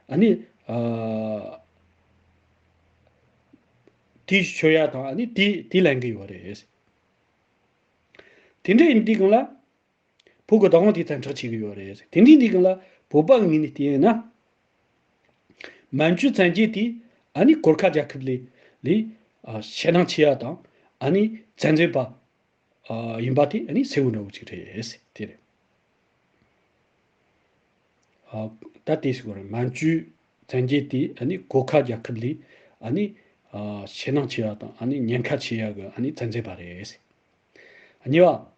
ཨ་ནི་ཨ་དེ་ཆོད་ཡ་དང་ཨ་ནི་དེ་དེ་ལེན་གི་ཡོད་རེད། དེ་འདྲ་ཡིན་དུས་སྒང་ལ་བོད་ཀྱི་བདག་དབང་དེ་བཙན་འཕྲོག་བྱེད་ཀྱི་ཡོད་རེད། དེ་འདྲ་ཡིན་དུས་སྒང་ལ་བོད་པ་ངོས་ནས་བལྟས་ན་མན་ཇུ་བཙན་རྒྱལ་དེ་ཨ་ནི་གོར་ཁ་རྒྱལ་ཁབ་ལས་ལས་ཨ་ཞེད་སྣང་ཆེ་ཡ་དང་ཨ་ནི་བཙན་འཛུལ་པ། ཨ་ཡིན་པ་དེ་ཨ་ནི་གསལ་བོ་འདྲ་བོ་ཅིག་རེད་དེ་རེད། ཨ་ད་དེ་ཞིག་རེད། མན་ཇུའི་བཙན་རྒྱལ་དེ་ཨ་ནི་གོར་ཁ་རྒྱལ་ཁབ་ལས་ཨ་ནི་ཨ་ཞེད་སྣང་ཆེ་ཡ་དང་ཨ་ནི་ཉེན་ཁ་ཆེ་ཡ་གི་ཨ་ནི་བཙན་འཛུལ་པ་རེད། གཉིས་པ།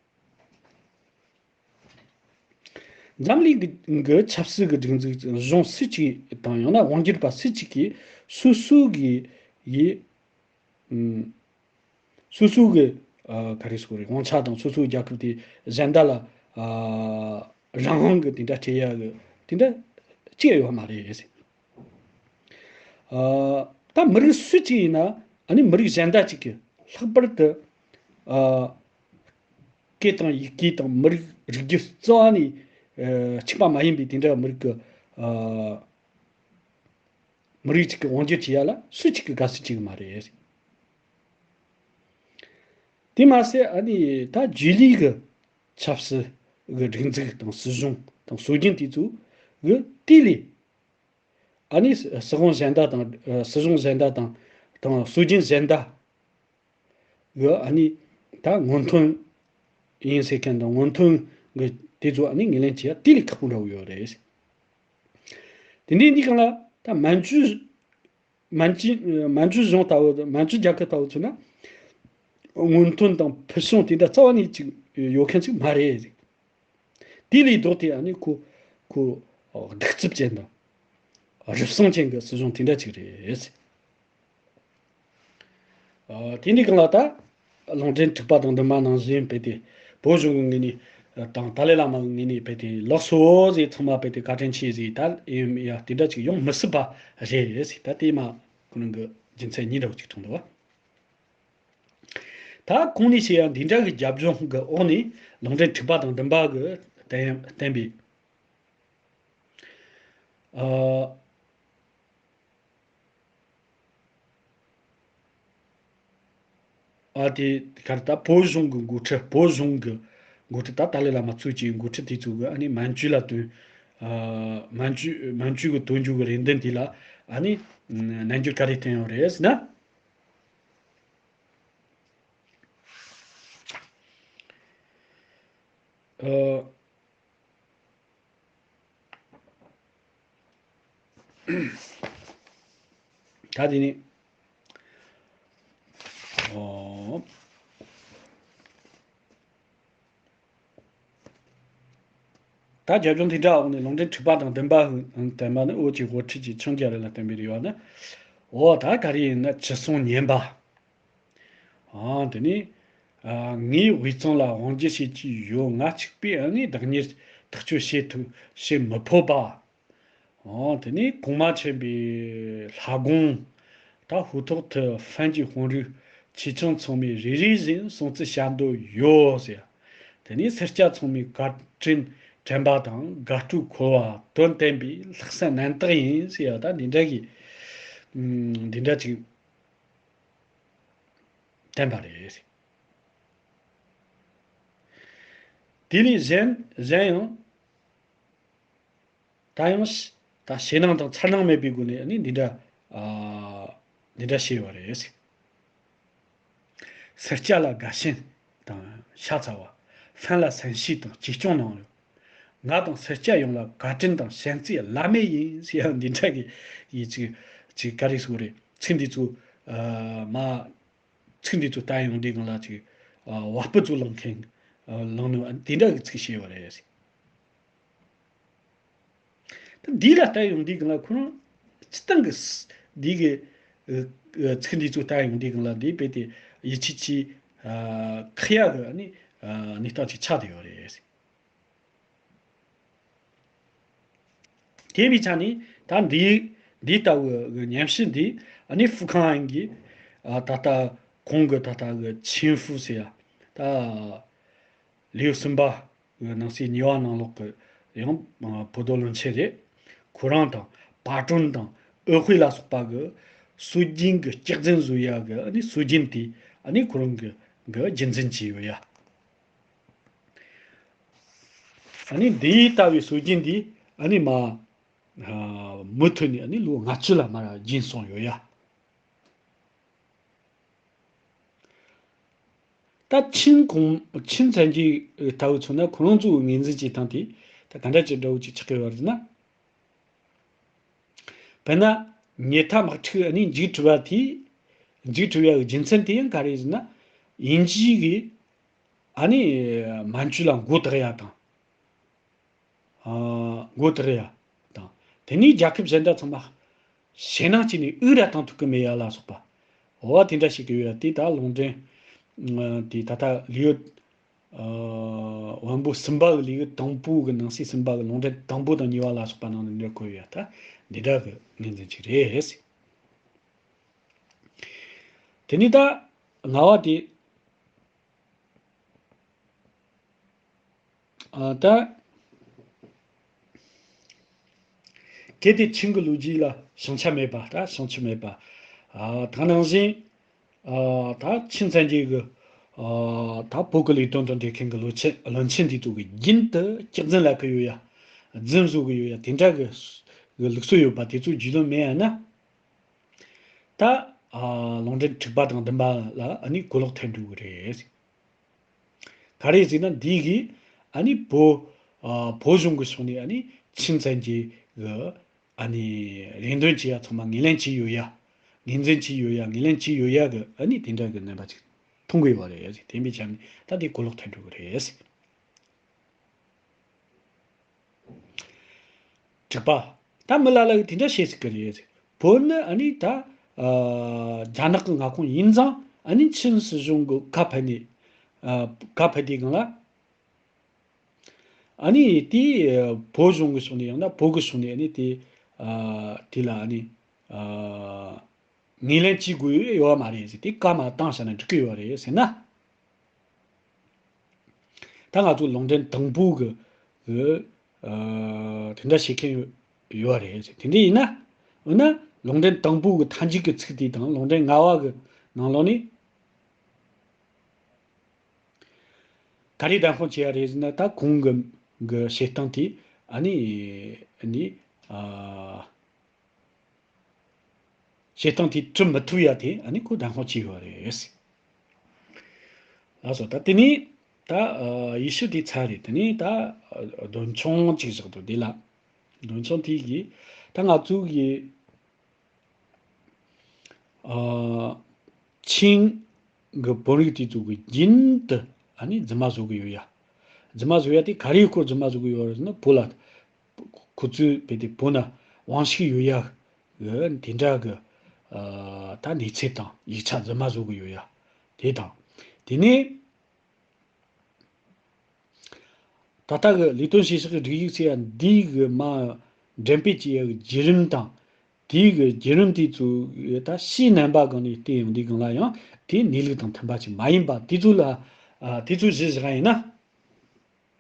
འཛམ་གླིང་གི་གི་ཆབ་སྲིད་ཀྱི་སྒྲིག་འཛུགས་གཞུང་སུ་གཅིག་དང་ཡང་ན་དབང་སྒྱུར་པ་སུ་གཅིག་གིས་སོ་སོ་གི་ཡི་ཨུམ། སོ་སོ་གི་ཨ་ག་རེ་ཟེར་དགོས་རེད། དབང་ཆ་དང་སོ་སོའི་རྒྱལ་ཁབ་དེ་གཞན་དག་ལ་ཨ་རང་དབང་གི་དེ་འདྲ་སྤྲད་ཡ་གི་དེ་འདྲ་ཅི་ཡང་ཡོད་མ་རེད། ཨ་ད་མི་རིགས་སུ་གཅིག་ཡིན་ན་ཨ་ནི་མི་རིགས་གཞན་དག་ཅིག་གི་ལྷག་པར་དུ་ཨ་སྐད་དང་ཡི་གེ་དང་མི་རིགས་རིགས་རྒྱུད་རྩ་བ་ནས་ཨ་གཅིག་པ་མ་ཡིན་པའི་དེ་འདྲ་མི་རིགས་ཀྱི་ཨ། མི་རིགས་གཅིག་གི་དབང་སྒྱུར་བྱེད་ཡ་ལ་སུ་གཅིག་གིས་དགའ་བསུ་བྱེད་ཀྱི་མ་རེད། དེ་མ་ཟད་ཨ་ནི་ད་རྗེས་ལུས་ཀྱི་ཆབ་སྲིད་ཀྱི་སྒྲིག་འཛུགས་དང་སྲིད་གཞུང་དང་སྲོལ་རྒྱུན་དེ་ཚོ་གི་དེ་ལས་ཨ་ནི་སྲིད་དབང་གཞན་དག་དང་སྲིད་གཞུང་གཞན་དག་དང་དང་སྲོལ་རྒྱུན་གཞན་དག་གི་ཨ་ནི་ད་སྔོན་ཐོན་ཡིན་ཟེར་མཁན་དང་སྔོན་ཐོན་གྱི་དེ་ཚོ་ཨ་ནི་ངོས་ལེན་བྱེད་ཡ་དེ་ལས་ཁག་པོ་འདྲ་བོ་ཡོད་རེད། དེ་འདྲའི་འདི་གང་ལ་ད་མན་ཇུ་མན་ཇུ་མན་ཇུ་གཞུང་ལྟ་བུ་མན་ཇུ་རྒྱལ་ཁབ་ལྟ་བུ་ཚོ་ན་སྔོན་ཐོན་དང་ཕུལ་བྱུང་དེ་འདྲ་རྩ་བ་ནས་ཅིག་ཡོད་མཁན་ཅིག་མ་རེད། དེ་ལས་ལྡོག་སྟེ་ཨ་ནི་ཁོ་ཁོ་གདུག་རྩུབ་ཅན་དང་རུལ་སུངས་ཅན་གྱི་སྲིད་གཞུང་དེ་འདྲ་ཅིག་རེད། ཨ་དེ་འདྲའི་སྒང་ལ་ད་ལུང་འདྲེན་དྲུག་པ་དང་བདུན་པ་ནང་བཞིན་རྦད་དེ་བོད་གཞུང་གི་ངོས་ནས་དང་ཏཱ་ལའི་བླ་མ་གི་ངོས་ནས་རྦད་དེ་ལགས་སོ་ཟེར། ཚང་མ་རྦད་དེ་བཀའ་དྲིན་ཆེ་ཟེར། ད་ཨེ་ཡ་དེ་འདྲ་ཅིག་ཡོང་མི་སྲིད་པ་རེད་ཟེར། ད་དེ་མ་ཁོ་རང་གི་རྒྱུ་མཚན་གཉིས་འདྲ་བོ་ཅིག་མཐོང་འདུག་བ། ད་གོང་ནས་བཤད་ཡ་འདི་འདྲ་གི་རྒྱབ་ལྗོངས་གི་འོག་ནས་ལུང་འདྲེན་དྲུག་པ་དང་བདུན་པ་གི་བསྟན་བསྟན་པའི་ཨ། ཨ་དེ་གར་ད་བོད་གཞུང་གི་འགོ་ཁྲིད། བོད་གཞུང་གི་འགོ་ཁྲིད། ད་ཏཱ་ལའི་བླ་མ་གཙོས་ཀྱི་འགོ་ཁྲིད་དེ་ཚོ་གི་ཨ་ནི་མན་ཇུ་ལ་བཏོན། ཨ་མན་ཇུ་མན་ཇུ་གི་བཏོན་རྒྱུ་གི་རེ་འདུན་དེ་ལ་ཨ་ནི་རྣམ་འགྱུར་ག་རེ་བསྟན་ཡོད་རེད་ཟེར་ན། ཨ། ད་དེ་ནི། ཨོ། ད་རྒྱབ་ལྗོངས་དེ་འདྲ་འོག་ནས་ལུང་འདྲེན་དྲུག་པ་དང་བདུན་པ་བསྟན་པ་ནི་བོད་ཀྱི་དབུ་ཁྲིད་ཀྱི་འཆིང་རྒྱ་རེད་ལ་བསྟན་པའི་རེ་བ་ནི། འོ་ད་ག་རེ་ཡིན་ན་ཅི་གསུང་ཉན་པ། ཨང་། དེ་ནས་ཨ་ངའི་དབུས་གཙང་ལ་དབང་སྒྱུར་བྱེད་ཀྱི་ཡོད། ང་གཅིག་པུས་ཨ་ནི་བདག་གཉེར་ཐག་གཅོད་བྱེད་ཐུབ་བྱེད་མི་ཕོད་པ། ཨང་། དེ་ནས་གོང་མ་ཆེན་པོའི་ལྷ་དགོངས་ད་ཧུར་ཐོག་ཏུ་ཧྥན་གྱི་དཔོན་རིགས་ཆེ་ཆུང་ཚང་མས་རེ་རེ་བཞིན་སྲུང་བརྩི་བྱ་འདོད་ཡོད་ཟེར། དེ་ནས་སེར་སྐྱ་ཚང་མས་བཀའ་དྲིན་དྲན་པ་དང་དགའ་སྤྲོ་འཁོལ་བ་དོན་བསྟན་པའི་ལྷག་བསམ་རྣམ་དག་ཡིན་ཟེར་ཡ་ད་འདི་འདྲ་གི་འདི་འདྲ་ཅིག་བསྟན་པ་རེད། དེ་ལས་གཞན་གཞན་ཡང་ད་ཡང་ད་ཞེད་སྣང་དང་འཚེར་སྣང་མེད་པའི་སྒོ་ནས་ནི་འདི་འདྲ་ཨ་འདི་འདྲ་བྱས་ཡོད་རེད། སེར་སྐྱ་ལ་དགའ་ཞེན་དང་ཤ་ཚ་བ། ཧྥན་ལ་སེམས་ཤེས་དང་གཅེས་སྐྱོང་གནང་ཡོད། ང་དང་སེར་སྐྱ་ཡོངས་ལ་བཀའ་དྲིན་དང་བྱམས་བརྩེ་བླ་མེད་ཡིན་ཟེར་ཡང་འདི་འདྲ་གི་ཡིད་ཆེས་ཀྱི་ག་རེ་ཟེར་དགོས་རེད། ཚིག་འདི་ཚོ་ཨ་མ། ཚིག་འདི་ཚོ་བལྟ་ཡོང་དུས་སྒང་ལ་ཅིག་ཨ་བ་སྤུ་ཚོ་ལངས་མཁན་ཨ་ལངས་ནས་དེ་འདྲ་གི་ཚིག་བཤད་ཡོད་རེད། ད་འདི་ལ་བལྟ་ཡོང་དུས་སྒང་ལ་ཁོ་རང་སྤྱི་བཏང་གི་ས་འདི་གི་ཨ་ཨ་ཚིག་འདི་ཚོ་བལྟ་ཡོང་དུས་སྒང་ལ་འདི་རྦད་དེ་ཡིད་ཆེས་ཀྱི་ཨ་ཁག་ཡག་གི་ཨ་ནི་ཨ་གནས་སྟངས་ཅིག་ཆགས་བསྡད་ཡོད་རེད། དེ་བའི་ཆ་ནས་ད་འདི་འདི་ལྟ་བུའི་ཉམས་ཞིབ་འདི་ ཨ་ནི་ཧྥུ་ཁང་ཨན་གྱིས་ཨ་ད་ལྟ་ཁོང་གི་ད་ལྟ་གི་ཆིན་ཧྥུ་ཟེར་ཡ་ད་ལེའུ་གསུམ་པ་གི་ནང་གསེས་གཉིས་པ་ནང་ལོགས་ཀྱི་ཡང་བོད་རྡོ་བློན་ཆེན་རེད། ཁོ་རང་དང་པ་ཀྲུན་དང་ཨོ་དཔེ་ལ་སོགས་པ་གི་སྲོལ་རྒྱུན་གྱི་སྐྱག་རྫུན་བཟོ་ཡ་གི་ཨ་ནི་སྲོལ་རྒྱུན་དེ་ཨ་ནི་ཁོ་རང་གི་གི་རྒྱུན་འཛིན་བྱས་ཡོད་ཡ། ཨ་ནི་འདི་ལྟ་བུའི་སྲོལ་རྒྱུན་འདི་ཨ་ནི་མ་ཨ་མུ་མཐུད་ནས་ཨ་ནི་ལོ་ལྔ་བཅུ་ལ་མར་རྒྱུན་སོང་ཡོད་ཡ། ད་ཆིན་གོང་ཆིན་བཙན་གྱི་ལྟ་བུ་མཚོན་ན་ཁོ་རང་ཚོའི་ངོས་འཛིན་བྱེད་སྟངས་དེ་ད་ག་འདྲ་ཅིག་འདྲ་བོ་ཅིག་ཆགས་ཀྱི་ཡོད་རེད་ན། དཔེར་ན་ཉལ་ཐ་དམག་འཁྲུག་ཨ་ནི་མཇུག་གྲུབ་པ་དེ་མཇུག་གྲུབ་ཡ་གི་རྒྱུ་མཚན་དེ་ཡང་ག་རེ་ཟེར་ན། དབྱིན་ཇི་གིས་ཨ་ནི་མན་ཇུ་ལ་མགོ་བཏགས་ཡ་དང་། ཨ་མགོ་བཏགས་ཡ་དང་། དེ་ནས་རྒྱལ་ཁབ་གཞན་དག་ཚང་མ་ཞེད་སྣང་སྐྱེས་ནས་དབུགས་ར་བཏང་ཐུབ་ཀྱི་མེད་ཡ་ལ་སོགས་པ། འོ་དེ་འདྲ་ཞིག་གི་ཡོད་ཡ་དེ་ད་ལུང་འདྲེན་དེ་ད་ལྟ་ལེའུ་བོན་པོ་གསུམ་པ་གི་ལེའུ་དང་པོ་གི་ནང་གསེས་གསུམ་པ་གི་ལུང་འདྲེན་དང་པོ་དང་གཉིས་པ་ལ་སོགས་པ་ནང་ནས་འདྲ་བཀོད་ཡོད་ཡ་ད་འདི་འདྲ་གི་ངོས་འཛིན་ཅིག་རེད། དེ་ནས་ད་ལྔ་བ་དེ། ཨ་ད། གལ་ཏེ་ཆིན་གྱི་ལོ་རྒྱུས་ལ་བྱང་ཆ་མེད་པ་ད་བྱང་ཆ་མེད་པ། ཨ་ད་ནང་བཞིན་ཨ་ད་ཆིན་བཙན་གྱི་གི་ཨ་ད་བོད་ཀྱི་ལས་དོན་དང་འབྲེལ་མཁན་གྱི་བློན་ཆེན་བློན་ཆེན་དེ་ཚོ་གི་རྒྱུན་དུ་སྐྱག་རྫུན་ལབ་ཀྱི་ཡོད་ཡ། རྫུན་བཟོ་གི་ཡོད་ཡ་དེ་འདྲ་གི་གི་ལུགས་སྲོལ་ཡོད་པ་དེ་ཚོ་རྒྱུས་ལོན་མེད་ཡ་ན། ད་ཨ་ལུང་འདྲེན་དྲུག་པ་དང་བདུན་པ་ལ་ཨ་ནི་གོ་ལོག་ཐེབས་འགྲོ་གི་རེད། ག་རེ་ཟེར་ན་འདི་གིས་ཨ་ནི་བོད་ཨ་བོད་གཞུང་གི་ཕྱོགས་ནས་ཨ་ནི་ཆིན་བཙན་གྱི་གི་ཨ་ནི་རེ་འདུན་བྱེད་ཡ་ཚང་མ་ངོས་ལེན་བྱས་ཡོད་ཡ། ངོས་འཛིན་བྱས་ཡོད་ཡ་ངོས་ལེན་བྱས་ཡོད་ཡ་གི་ཨ་ནི་དེ་འདྲ་གི་རྣམ་པ་ཅིག་མཐོང་གི་ཡོད་རེད། དེ་འདྲའི་ཆ་ནས་ད་འདི་གོ་ལོག་ཐེབས་འགྲོ་གི་རེད། དྲུག་པ། ད་མི་ལ་ལ་གིས་དེ་འདྲ་བཤད་སྲིད་ཀྱི་རེད། བོད་ནི་ཨ་ནི་ད་ཨ་རྒྱ་ནག་གི་མངའ་ཁོངས་ཡིན་ཙང་ཨ་ནི་ཆིན་སྲིད་གཞུང་གི་ཁ་ཕྱེ་ནས་ཨ་ཁ་ཕྱེ་དུས་སྒང་ལ་ཨ་ནི་དེ་བོད་གཞུང་གི་ཕྱོགས་ནས་ཡང་ན་བོད་ཀྱི་ཕྱོགས་ནས་ཨ་ནི་དེ་ཨ་དེ་ལ་ཨ་ནི་ཨ་ངོས་ལེན་བྱེད་དགོས་ཡོད་མ་རེད་ཟེར་དེ་བཀའ་མར་བཏང་བཞག་ན་འགྲིག་གི་ཡོད་རེད་ཟེར་ན། ད་ང་ཚོ་ལུང་འདྲེན་དང་པོ་གི་གི་ཨ་དེ་འདྲ་བྱེད་མཁན་ཡོད་ཡོད་རེད། དེ་འདྲ་ཡིན་ན་འོ་ན་ལུང་འདྲེན་དང་པོ་གི་མཐའ་མཇུག་གི་ཚིག་དེ་དང་ལུང་འདྲེན་ལྔ་བ་གི་ནང་ལོགས་ནས་ག་རེ་བདེན་དཔང་བྱེད་ཡ་རེད་ཟེར་ན། ད་གོང་གི་གི་བཤད་སྟངས་དེ་ཨ་ནི་ཨ་ནི་ཨ། བྱེད་སྟངས་དེ་གྲུབ་མི་ཐུབ་ཡ་དེ་ཨ་ནི་ཁོ་བདེན་དཔང་བྱས་ཡོད་རེད། ལགས་སོ། ད་དེ་ནས་ད་ཨ་ཡེ་ཤུ་དེ་ཚར་རེད། དེ་ནས་ད་ཨ་འདོན་ཆུང་གཅིག་བཞག་འདུག་དེ་ལ། འདོན་ཆུང་དེ་གིས་ད་ང་ཚོ་གི་ཨ་ཆིང་གི་བོད་རིགས་དེ་ཚོ་གི་རྒྱུན་དུ་ཨ་ནི་རྫུན་མ་བཟོ་གི་ཡོད་ཡ། རྫུན་མ་བཟོ་ཡ་དེ་ག་རེའི་སྐོར་རྫུན་མ་བཟོ་གི་ཡོད་རེད་ཟེར་ན། བོད་ལ་ཁོ་ཚོས་བོད་དེ་བོད་ན་དབང་ཤུགས་ཡོད་ཡ་གི་དེ་འདྲ་གི་ཨ་ད་གནས་ཚུལ་དང་ཡིག་ཆ་རྫུན་མ་བཟོ་གི་ཡོད་ཡ། དེ་དང་། དེ་ནས་ད་ལྟ་གི་ལས་དོན་བྱེད་ཕྱོགས་ཀྱི་སྒྲིག་ཡིག་ཟེར་ཡ་འདི་གི་མ་འགྲེམས་སྤེལ་བྱེད་ཡ་གི་བརྒྱུད་རིམ་དང་། དེའི་གི་བརྒྱུད་རིམ་དེ་ཚོ་ད་ཕྱིའི་རྣམ་པ་སྒང་ནས་བལྟས་ཡོང་དུས་སྒང་ལ་ཡང་དེ་གནས་ལུགས་དང་མཐུན་པ་ཅིག་མ་ཡིན་པ་དེ་ཚོ་ལ་ཨ་དེ་ཚོ་གཞི་བཞག་ཡིན་ན།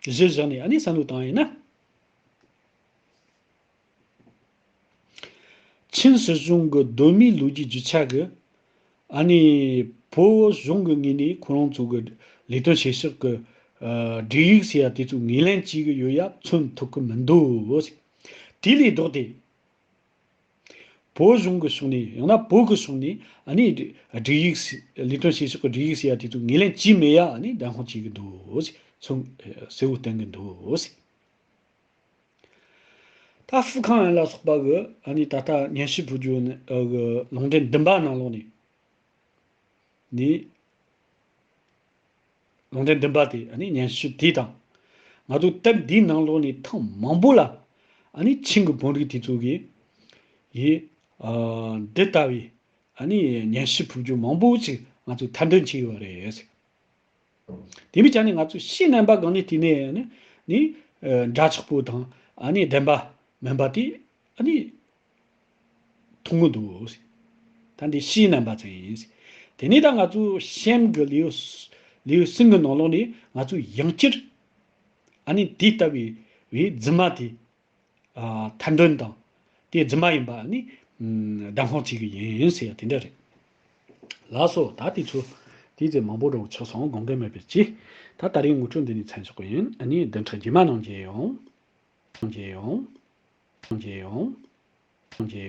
གཞི་བཞག་ནས་ཨ་ནི་བསམ་བློ་བཏང་ཡིན་ན། ཆིན་སྲིད་གཞུང་གི་གདོད་མའི་ལོ་རྒྱུས་རྒྱུ་ཆ་གི་ཨ་ནི་བོད་གཞུང་གི་ངོས་ནས་ཁོ་རང་ཚོ་གི་ལས་དོན་བྱེད་ཕྱོགས་ཀྱི་ཨ་སྒྲིག་ཡིག་ཟེར་ཡ་དེ་ཚོ་ངོས་ལེན་བྱེད་གི་ཡོད་ཡ་མཚོན་ཐུབ་གི་མི་འདུག་ཟེར། དེ་ལས་ལྡོག་སྟེ། བོད་གཞུང་གི་ཕྱོགས་ནས་ཡང་ན་བོད་ཀྱི་ཕྱོགས་ནས་ཨ་ནི་སྒྲིག་ཡིག་ཟེར་ལས་དོན་བྱེད་ཕྱོགས་ཀྱི་སྒྲིག་ཡིག་ཟེར་ཡ་དེ་ཚོ་ངོས་ལེན་བྱས་མེད་ཡ་ཨ་ནི་བདེན་དཔང་བྱེད་གི་འདུག་ཟེར། མཚོན་གསལ་བོ་བསྟན་གི་འདུག་ཟེར། ད་ཧྥུ་ཁང་ཨན་ལ་སོགས་པ་གི་ཨ་ནི་ད་ལྟ་སྙན་ཞུ་ཕུལ་རྒྱུ་ནི་ཨ་གི་ལུང་འདྲེན་བདུན་པ་ནང་ལོགས་ནས་ནི། ལུང་འདྲེན་བདུན་པ་དེ་ཨ་ནི་སྙན་ཞུ་དེ་དང་། ང་ཚོ་དེབ་འདིའི་ནང་ལོགས་ནས་ཐེངས་མང་པོ་ལ་ཨ་ནི་ཆིང་གི་བོན་རིགས་དེ་ཚོ་གིས་ཡི་ཨ་འདི་ལྟ་བུའི་ཨ་ནི་སྙན་ཞུ་ཕུལ་རྒྱུ་མང་པོ་ཅིག་ང་ཚོ་ཐེར་འདོན་བྱས་ཡོད་རེད། དེ་མིན་ཀྱང་ནི་ང་ཚོ་ཕྱིའི་རྣམ་པ་སྒང་ནས་བལྟས་ནས་ནི་ནི་ཨ་འདྲ་ཆགས་པོ་དང་ཨ་ནི་བདེན་པ་མིན་པ་དེ་ཨ་ནི་མཐོང་གི་འདུག། ད་ ད་འདི་ཕྱིའི་རྣམ་པ་ཅན་ཡིན། དེ་ནས་ད་ང་ཚོ་གཤམ་གྱི་ལེའུ་ལེའུ་གསུམ་གྱི་ནང་ལོགས་ནས་ང་ཚོ་ཡང་བསྐྱར་ཨ་ནི་དེ་ལྟ་བུའི་བའི་རྫུན་མ་དེ་ཨ་ཐར་འདོན་དང་དེ་རྫུན་མ་ཡིན་པ་ཨ་ནི་ཨམ་བདམས་ཁོངས་བྱེད་ཀྱི་ཡིན་ཟེར་ཡ་དེ་འདྲ་རེད། ལགས་སོ། ད་དེ་ཚོ་དེ་ཚོ་མང་པོ་འགྲོ་ཆགས་སོང་། དགོངས་འགལ་མེད་པའི་ཅི། ད་ད་རིང་ངོ་སྤྲོད་འདི་ནས་མཚམས་འཇོག་གི་ཡིན། ཨ་ནི་བདུན་ཕྲག་རྗེས་མ་ནང་མཇལ་ཡོང་། ནང་མཇལ་ཡོང་། ནང་མཇལ་ཡོང་། ནང་མཇལ་ཡོང་།